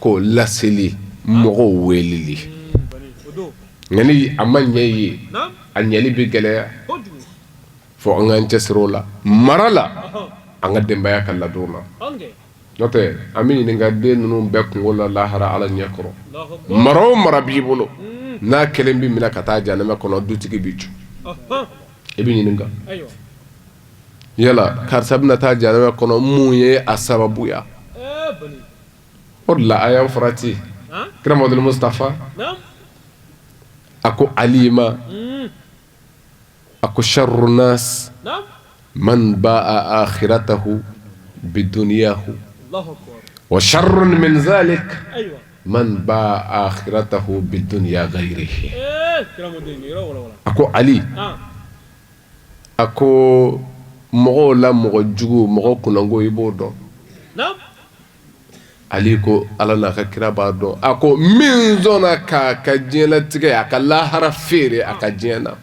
k'o laseli mɔgɔw weleli nka ni a ma ɲɛ ye a ɲɛli bɛ gɛlɛya fo an k'an cɛsiri o la mara la an ka denbaya ka ladon na n'o tɛ an bɛ ɲininka den ninnu bɛɛ kunko la lahara ala ɲɛ kɔrɔ mara o mara b'i bolo n'a kelen bɛ minɛ ka taa jahanama kɔnɔ dutigi b'i jɔ i bɛ ɲininka yala karisa bɛna taa jahanama kɔnɔ mun ye a sababuya o de la a y'an farati kira Muhamadu Mustafa a ko Ali ma a ko sharru nas man ba'a akhiratahu bidunyahu wa sharrun min zalik man ba'a akhiratahu bidunya ghayrihi a ko Ali a ko mɔgɔw la mɔgɔ jugu mɔgɔ kunnango i b'o dɔn Ali ko ala n'a ka kira b'a dɔn a ko min sɔnna k'a ka diɲɛlatigɛ a ka lahara feere a ka diɲɛ na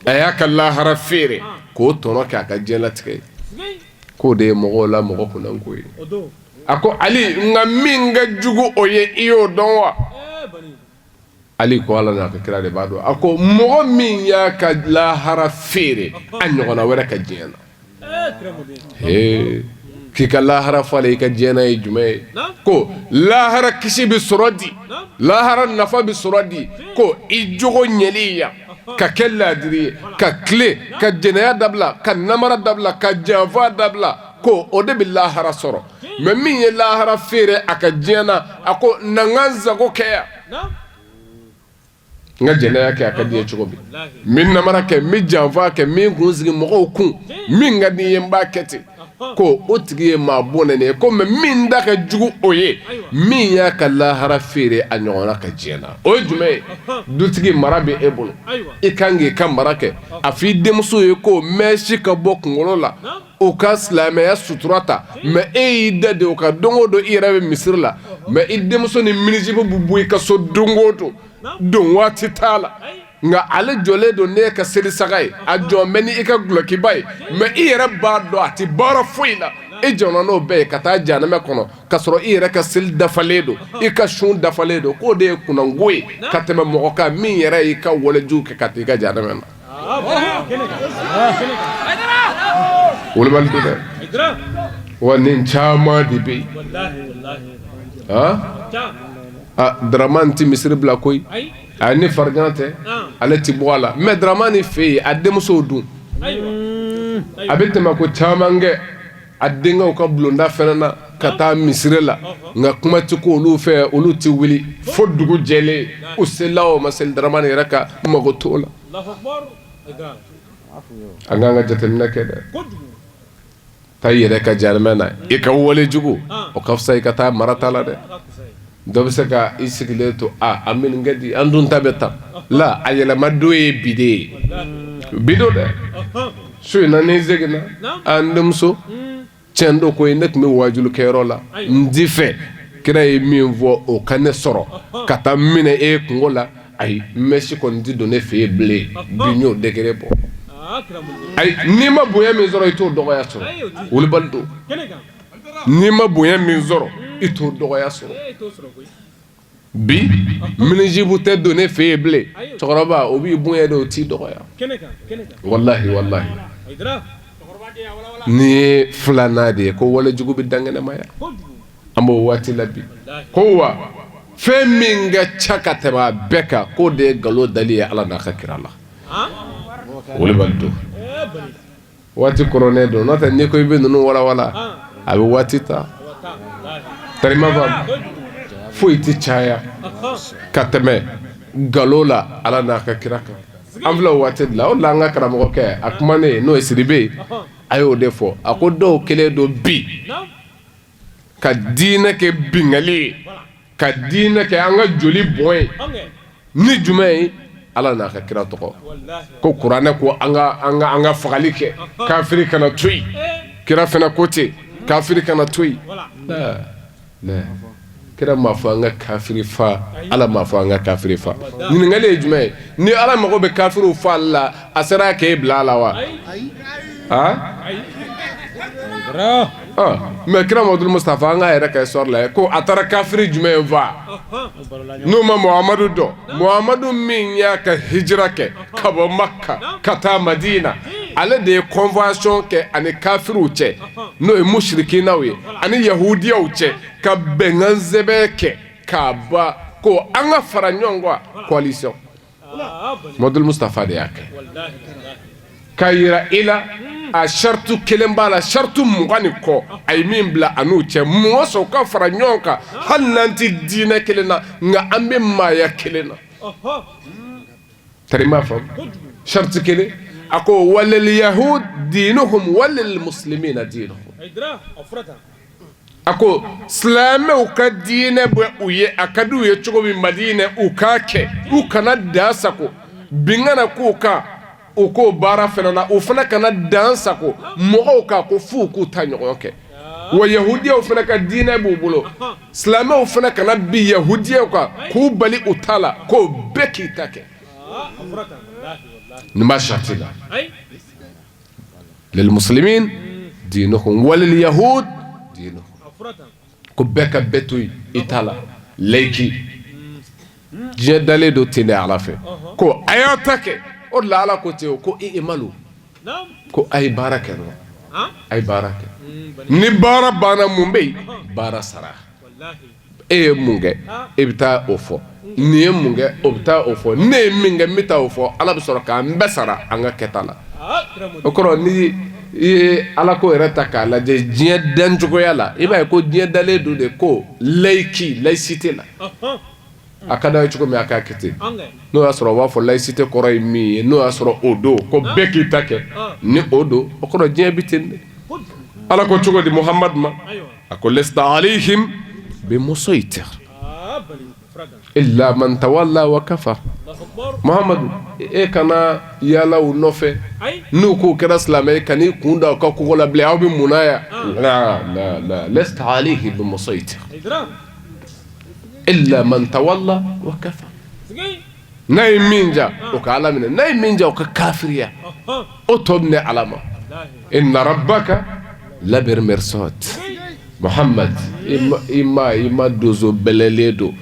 a y'a ka lahara feere k'o tɔnɔ kɛ a ka diɲɛlatigɛ ye k'o de ye mɔgɔw la mɔgɔ kunnango ye a ko Ali nka min ka jugu o ye i y'o dɔn wa Ali ko ala n'a ka kira de b'a dɔn a ko mɔgɔ min y'a ka lahara feere a ɲɔgɔnna wɛrɛ ka diɲɛ na k'i ka lahara falen i ka diɲɛ na ye jumɛn ye ko lahara kisi bɛ sɔrɔ di lahara nafa bɛ sɔrɔ di ko i jogo ɲɛli yan ka kɛ laadiri ye ka tilen ka jɛnɛya dabila ka namara dabila ka janfa dabila ko o de bɛ lahara sɔrɔ mais min ye lahara feere a ka diɲɛ na a ko na n ka n sago kɛ yan n ka jɛnɛya kɛ a ka di n ye cogo min n bɛ namara kɛ n bɛ janfa kɛ n bɛ n kun sigi mɔgɔw kun min ka di n ye n b'a kɛ ten ko o tigi ye maa bɔnɛnen ye ko mais min da ka jugu o ye min y'a ka lahara feere a ɲɔgɔnna ka diɲɛ na o ye jumɛn ye dutigi mara bɛ e bolo i kan k'i ka mara kɛ a fɔ i denmuso ye ko mèche ka bɔ kunkolo la u ka silamɛya sutura ta mais e y'i da de o kan don o don i yɛrɛ bɛ misiri la mais i denmuso ni mini-jupe bɛ bɔ i ka so don o don don waati t'a la nka ale jɔlen don n'e ka seli saga ye a jɔn bɛ ni i ka gulɔkiba ye mais i yɛrɛ b'a dɔn a tɛ baara foyi la e jɔnna n'o bɛɛ ye ka taa jahanama kɔnɔ ka sɔrɔ i yɛrɛ ka seli dafalen don i ka sun dafalen don k'o de ye kunnango ye ka tɛmɛ mɔgɔ kan min yɛrɛ y'i ka walejugu kɛ ka taa i ka jahanama na Wolobali don dɛ wa nin caman de bɛ yen Dramane tɛ misiri bila koyi a ni farigan tɛ ale tɛ bɔ a la mais Dramane fɛ yen a denmuso dun a bɛ tɛmɛ ko caman kɛ a denkɛw ka bulonda fana na ka taa misiri la nka kuma tɛ ko olu fɛ olu tɛ wuli fo dugu jɛlen u selila o ma seli Dramane yɛrɛ ka mago t'o la an k'an ka jateminɛ kɛ dɛ taa i yɛrɛ ka jahanama na i ka wale jugu o ka fisa i ka taa mara ta la dɛ dɔ bɛ se ka i sigilen to a an bɛ nin kɛ di an dun ta bɛ tan la a yɛlɛma don ye bi de ye bi don dɛ su in na ni seginna an denmuso tiɲɛ don ko ne tun bɛ waajuli kɛyɔrɔ la n ti fɛ kira ye min fɔ o ka ne sɔrɔ ka taa minɛ e kunko la ayi mèche kɔni tɛ don ne fɛ yen bilen bi n y'o degré bɔ ayi n'i ma bonya min sɔrɔ i t'o dɔgɔya sɔrɔ wulibali don n'i ma bonya min sɔrɔ i t'o dɔgɔya sɔrɔ bi mini-jupe tɛ don ne fɛ yen bilen cɛkɔrɔba o b'i bonya de o t'i dɔgɔya walahi walahi nin ye filanan de ye ko walejugu bɛ dankɛnɛmaya an b'o waati la bi ko wa fɛn min ka ca ka tɛmɛ a bɛɛ kan k'o de ye nkalon dali ye Ala n'a ka kira la wulibali don waati kɔrɔnen don n'o tɛ n'i ko i bɛ ninnu walawala a bɛ waati ta tarima foyi tɛ caya ka tɛmɛ nkalon la Ala n'a ka kira kan an filɛ o waati de la o de la an ka karamɔgɔkɛ a kumanen n'o ye Sidibe ye a y'o de fɔ a ko dɔw kɛlen don bi ka diinɛ kɛ binkanni ye ka diinɛ kɛ an ka joli bɔn ye ni jumɛn ye ala n'a ka kira tɔgɔ ko kuranɛ ko an ka fagali kɛ kafiri kana to yen kira fana ko ten kafiri kana to yen. Kira m'a fɔ an ka kafiri fa, Ala m'a fɔ an ka kafiri fa. Ɲininkali ye jumɛn ye? Ni Ala mago bɛ kafiriw faali la, a sera k'e bila a la wa? Mais kira Mamadu Mustafa an k'a yɛrɛ ka histoire lajɛ ko a taara kafiri jumɛn fa n'o ma Muhamadu dɔn, Muhamadu min y'a ka hijira kɛ ka bɔ Maka ka taa Madina, ale de ye convention kɛ ani kafiriw cɛ, n'o ye musirikinaw ye, ani yahudiyaw cɛ, ka bɛnkan sɛbɛn kɛ k'a ban ko an ka fara ɲɔgɔn kan coalition. Mamadu Mustafa de y'a kɛ k'a jira i la a saratu kelen b'a la, saratu 20 ni kɔ a ye min bila a n'u cɛ, mɔgɔ sɔn ka fara ɲɔgɔn kan hali n'an tɛ diinɛ kelen na, nka an bɛ maaya kelen na. Tari m'a faamu, sarati kelen a ko walil yahud diinuhum walil muslimina diinuhum. A ko silamɛw ka diinɛ bɛ u ye, a ka di u ye cogo min Madinɛ u k'a kɛ, u kana dan sago, bin kana k'u kan u k'o baara fana na, u fana kana dan sago mɔgɔw kan ko f'u k'u ta ɲɔgɔn kɛ. Wa yahudiyaw fana ka diinɛ b'u bolo, silamɛw fana kana bin yahudiyaw kan k'u bali u ta la, k'o bɛɛ k'i ta kɛ. Nin b'a sarati la. Lilmuslimin diinuhum walil yahud diinuhum, ko bɛɛ ka bɛɛ to yen i ta la, laïque diɲɛ dalen don ten de Ala fɛ, ko a y'a ta kɛ. O de la Ala ko ten, ko i'malu, ko a ye baara kɛ dɔrɔn, a ye baara kɛ. Ni baara banna mun bɛ yen? Baara sara. E ye mun kɛ, e bɛ taa o fɔ. Nin ye mun kɛ, o bɛ taa o fɔ. Ne ye min kɛ, n bɛ taa o fɔ. Ala bɛ sɔrɔ k'an bɛɛ sara an ka kɛta la. O kɔrɔ, ni i ye Ala ko yɛrɛ ta k'a lajɛ diɲɛ dancogoya la, i b'a ye ko diɲɛ dalen don de ko laïque, laïcité la. A ka d'a ye cogo min, a k'a kɛ ten. N'o y'a sɔrɔ u b'a fɔ laïcité kɔrɔ ye min ye, n'o y'a sɔrɔ o don ko bɛɛ k'i ta kɛ, ni o don, o kɔrɔ diɲɛ bɛ ten de. Ala ko cogo di Muhamadu ma? A ko lasta alayhim bi musaytir illa man tawalla wa kafar. Muhamadu, e kana yaala u nɔfɛ n'u k'u kɛra silamɛ ye, kan'i kun da u ka kogo la bilen. Aw bɛ mun na yan? La la la, lasta alayhim bi musaytir illa man tawalla wa kafar. N'a ye min ja, o ka Ala minɛ, n'a ye min ja, o ka kafiriya, o tɔ bɛ Ala ma. Inna rabbaka labil mirsad. Muhamad, i ma i ma donso bɛlɛlen don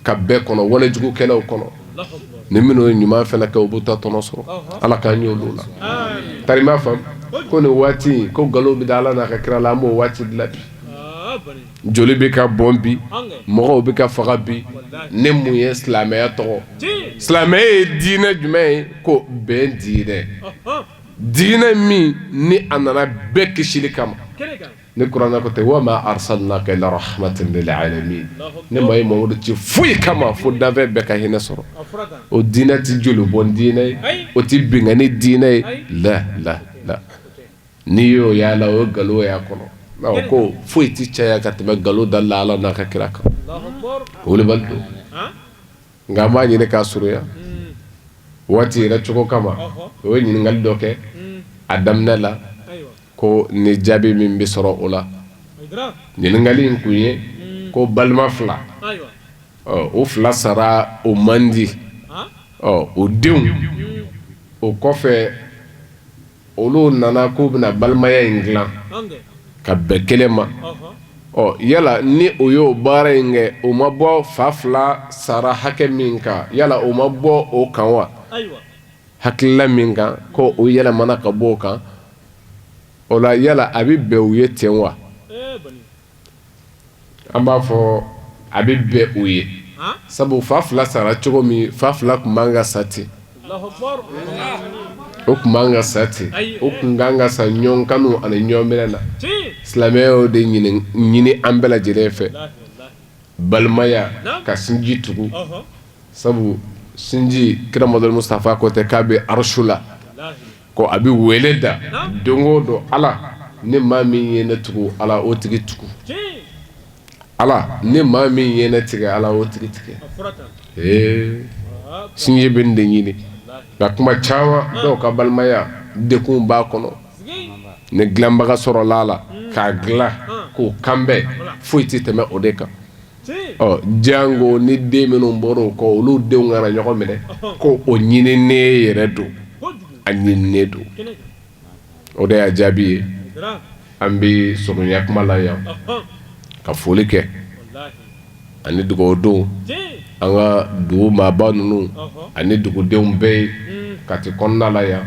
ka bɛɛ kɔnɔ, walejugukɛlaw kɔnɔ. Ni minnu ye ɲuman fana kɛ, u b'u ta tɔnɔ sɔrɔ. Ala k'an y'olu la. Tari m'a faamu ko nin waati ko nkalon bɛ da Ala n'a ka kira la, an b'o waati de la bi. Joli bɛ ka bɔn bi, mɔgɔw bɛ ka faga bi. Ne mun ye silamɛya tɔgɔ? Silamɛya ye diinɛ jumɛn ye? Ko bɛn diinɛ, diinɛ min ni a nana bɛɛ kisili kama. Ni kuranɛ ko ten, wa ma arsalnaka illa rahmatan lil alamin, ne ma e Mamadu ci foyi kama fo danfɛn bɛɛ ka hinɛ sɔrɔ. O diinɛ tɛ joli bɔn diinɛ ye, o tɛ binkanni diinɛ ye. La la la, n'i y'o y'a la, o ye nkalon y'a kɔnɔ. Ko foyi tɛ caya ka tɛmɛ nkalon da la Ala n'a ka kira kan. Wolobali don, nka an b'a ɲini k'a surunya waati yɛrɛ cogo kama. O ye ɲininkali dɔ kɛ a daminɛ la, ko ni jaabi min bɛ sɔrɔ o la. Ɲininkali in kun ye ko balima fila, o fila sara, o man di ɔ o denw o kɔfɛ, olu nana k'u bɛna balimaya in dilan ka bɛn kelen ma. Ɔ yala ni o y'o baara in kɛ, o ma bɔ fa fila sara hakɛ min kan, yala o ma bɔ o kan wa? Hakilila min kan ko o yɛlɛmana ka bɔ o kan, o la yala a bɛ bɛn u ye ten wa? An b'a fɔ a bɛ bɛn u ye, sabu fa fila sara cogo min, fa fila tun man ka sa ten, o tun man ka sa ten, o tun kan ka sa ɲɔgɔn kanu ani ɲɔgɔn minɛ na. Silamɛya y'o de ɲini an bɛɛ lajɛlen fɛ, balimaya ka sinji tugu, sabu sinji, kira Mamadu Mustafa ko tɛ k'a bɛ arusu la, ko a bɛ wele da don o don: Ala, ni maa min ye ne tugu, Ala o tigi tugu. Ala, ni maa min ye ne tigɛ, Ala o tigi tigɛ. Ee, sinji bɛ nin de ɲini. Nka kuma caman, dɔw ka balimaya degun b'a kɔnɔ. Ni dilanbaga sɔrɔla a la k'a dilan k'o kanbɛn, foyi tɛ tɛmɛ o de kan. Ɔ jango ni den minnu bɔra o kɔ, olu denw kana ɲɔgɔn minɛ, ko o ɲininen yɛrɛ don, a ɲininen don. O de y'a jaabi ye. An bɛ surunya kuma la yan ka foli kɛ ani dugawu don an ka dugu maaba ninnu ani dugudenw bɛɛ ye Kati kɔnɔna la yan.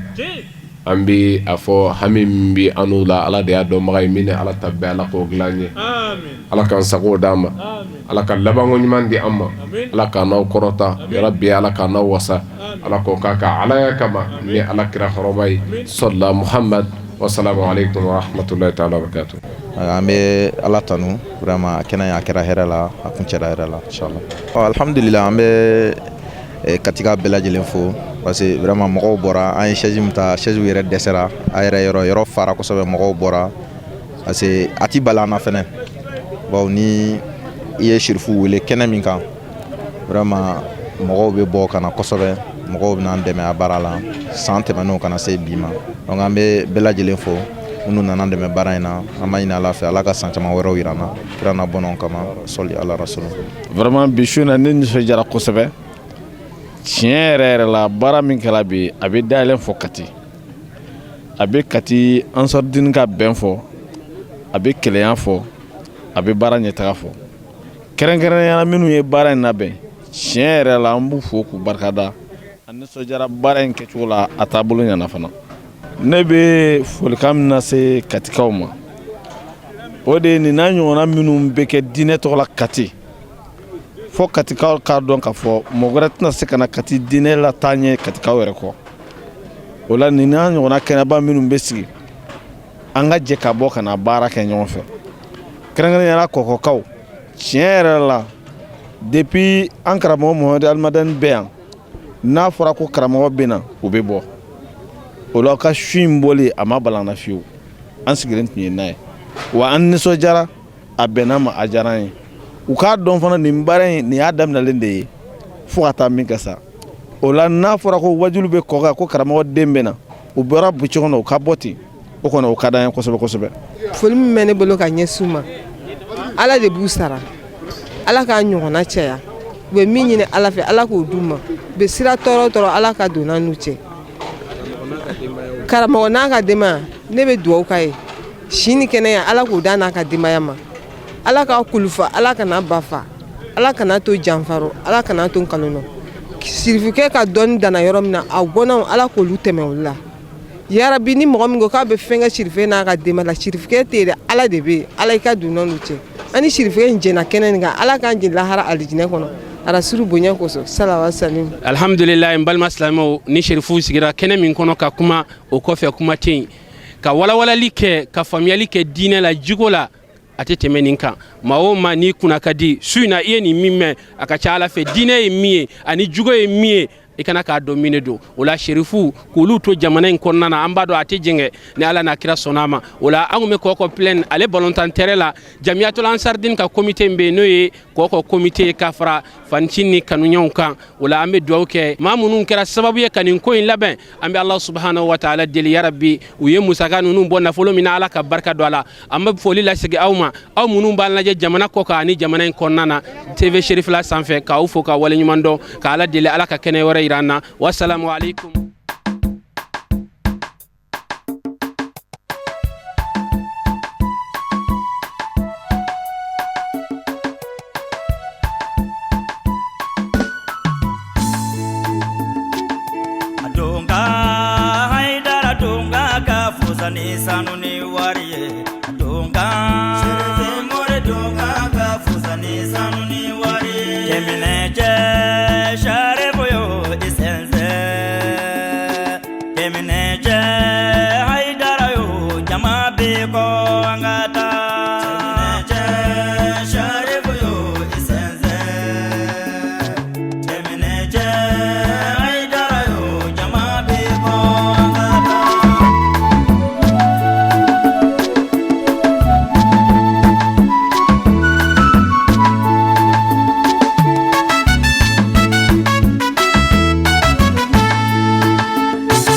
An bɛ a fɔ hami min bɛ an n'u la, Ala de y'a dɔnbaga ye. Min ni Ala ta bɛɛ, Ala k'o dilan ye. Ala k'an sago d'an ma, Ala ka labanko ɲuman di an ma, Ala k'an n'aw kɔrɔta yarabi, Ala k'an n'aw wasa, Ala k'o k'a ka Alaya kama ni Ala kira hɔrɔma ye, sɔla Muhamad. Wasalamu aleykum wa rahmatulahi taala wa barakatuh. An bɛ Ala tanu vraiment, kɛnɛ a kɛra hɛrɛ la, a kuncɛra hɛrɛ la inchallah. Alhamdulillah, an bɛ Katika bɛɛ lajɛlen fo parce que vraiment mɔgɔw bɔra. An ye chaise min ta, chaise yɛrɛ dɛsɛra, a yɛrɛ yɔrɔ yɔrɔ fara kosɛbɛ, mɔgɔw bɔra parce que a ti bali an na fɛnɛ, bawo ni i ye sirifu wele kɛnɛ min kan, vraiment mɔgɔw bɛ bɔ ka na kosɛbɛ, mɔgɔw bɛ n'an dɛmɛ a baara la san tɛmɛnenw ka na se bi ma. Donc an bɛ bɛɛ lajɛlen fo minnu nana dɛmɛ baara in na. An b'a ɲini Ala fɛ, Ala ka san caman wɛrɛw yira an na kira n'a bɔnnaw kama, sɔli ala rasulu. Vraiment, bi su in na, ne nisɔndiyara kosɛbɛ. Tiɲɛ yɛrɛ yɛrɛ la, baara min kɛra bi, a bɛ dayɛlɛn fɔ Kati, a bɛ Kati Ansɔridini ka bɛn fɔ, a bɛ kelenya fɔ, a bɛ baara ɲɛtaga fɔ. Kɛrɛnkɛrɛnnenya la, minnu ye baara in labɛn, tiɲɛ yɛrɛ la, an b'u fo k'u barikada. An nisɔndiyara baara in kɛcogo la, a taabolo ɲɛna fana. Ne bɛ folikan min lase Katikaw ma, o de ye nin n'a ɲɔgɔnna minnu bɛ kɛ diinɛ tɔgɔ la Kati, fo Katikaw k'a dɔn k'a fɔ mɔgɔ wɛrɛ tɛna se ka na Kati diinɛ la taa ɲɛ Katikaw yɛrɛ kɔ. O la, nin n'a ɲɔgɔnna kɛnɛba minnu bɛ sigi, an ka jɛ ka bɔ ka na baara kɛ ɲɔgɔn fɛ, kɛrɛnkɛrɛnnenya la Kɔkɔkaw. Tiɲɛ yɛrɛ la, depuis an karamɔgɔ Mohamɛdi Alimadani bɛ yan, n'a fɔra ko karamɔgɔ bɛ na, u bɛ bɔ. O la, ka su in bɔli, a ma bala an na fiyewu. An sigilen tun ye n'a ye wa, an nisɔndiyara, a bɛnna ma, a diyara an ye. U k'a dɔn fana, nin baara in, nin y'a daminɛlen de ye fo ka taa min kɛ sa. O la, n'a fɔra ko wajulu bɛ kɔ kan, ko karamɔgɔ den bɛ na, u bɔra buci kɔnɔ, u ka bɔ ten, o kɔni, o ka d'an ye kosɛbɛ kosɛbɛ. Foli min bɛ ne bolo ka ɲɛsin u ma, Ala de b'u sara, Ala k'a ɲɔgɔnna caya. U bɛ min ɲini Ala fɛ, Ala k'o d'u ma. U bɛ sira tɔɔrɔ tɔɔrɔ, Ala ka don n'u cɛ. Karamɔgɔ n'a ka denbaya, ne bɛ dugawu k'a ye, si ni kɛnɛya, Ala k'o d'a n'a ka denbaya ma. Ala k'a kulufa, Ala kana ba fa, Ala kana to janfaro, Ala kana to nkalon nɔ. Sirifukɛ ka dɔnni danna yɔrɔ min na, a gɔnnaw, Ala k'olu tɛmɛ olu la yarabi. Ni mɔgɔ min ko k'a bɛ fɛn kɛ sirifukɛ n'a ka denbaya la, sirifukɛ tɛ yen dɛ, Ala de bɛ yen. Ala i ka don n'u cɛ. An ni sirifukɛ in jɛnna kɛnɛ nin kan, Ala k'an jɛ lahara alijinɛ kɔnɔ, arasuru bonya kosɔn, salawa salim. Alhamdulilayi, n balima silamɛw, ni sirifuw sigira kɛnɛ min kɔnɔ ka kuma, o kɔfɛ kuma tɛ yen. Ka walawalali kɛ, ka faamuyali kɛ diinɛ la, jogo la, a tɛ tɛmɛ nin kan. Maa o maa n'i kunna ka di su in na, i ye nin min mɛn, a ka ca Ala fɛ, diinɛ ye min ye ani jogo ye min ye, i kana k'a dɔn min de don. O la, serifu k'olu to jamana in kɔnɔna na, an b'a dɔn a tɛ jɛngɛ ni Ala n'a kira sɔnna a ma. O la, an kun bɛ Kɔkɔ Plaine ale balontan terrain la, Jamiyatul Ansardine ka comité min bɛ yen, n'o ye Kɔkɔ comité ye, ka fara fanci ni kanuɲɛw kan. O la, an bɛ dugawu kɛ maa minnu kɛra sababu ye ka nin ko in labɛn. An bɛ Ala subahanahu wa taala deli, yarabi, u ye musaka ninnu bɔ nafolo min na, Ala ka barika don a la. An bɛ foli lasegin aw ma, aw minnu b'an lajɛ jamana kɔ kan ani jamana in kɔnɔna na TV Cherifila sanfɛ, k'aw fo ka waleɲuman dɔn, ka Ala deli, Ala ka kɛnɛ wɛrɛ yira an na. Wasalamu aleykum. Donga Haidara donga ka fusa ni sanu ni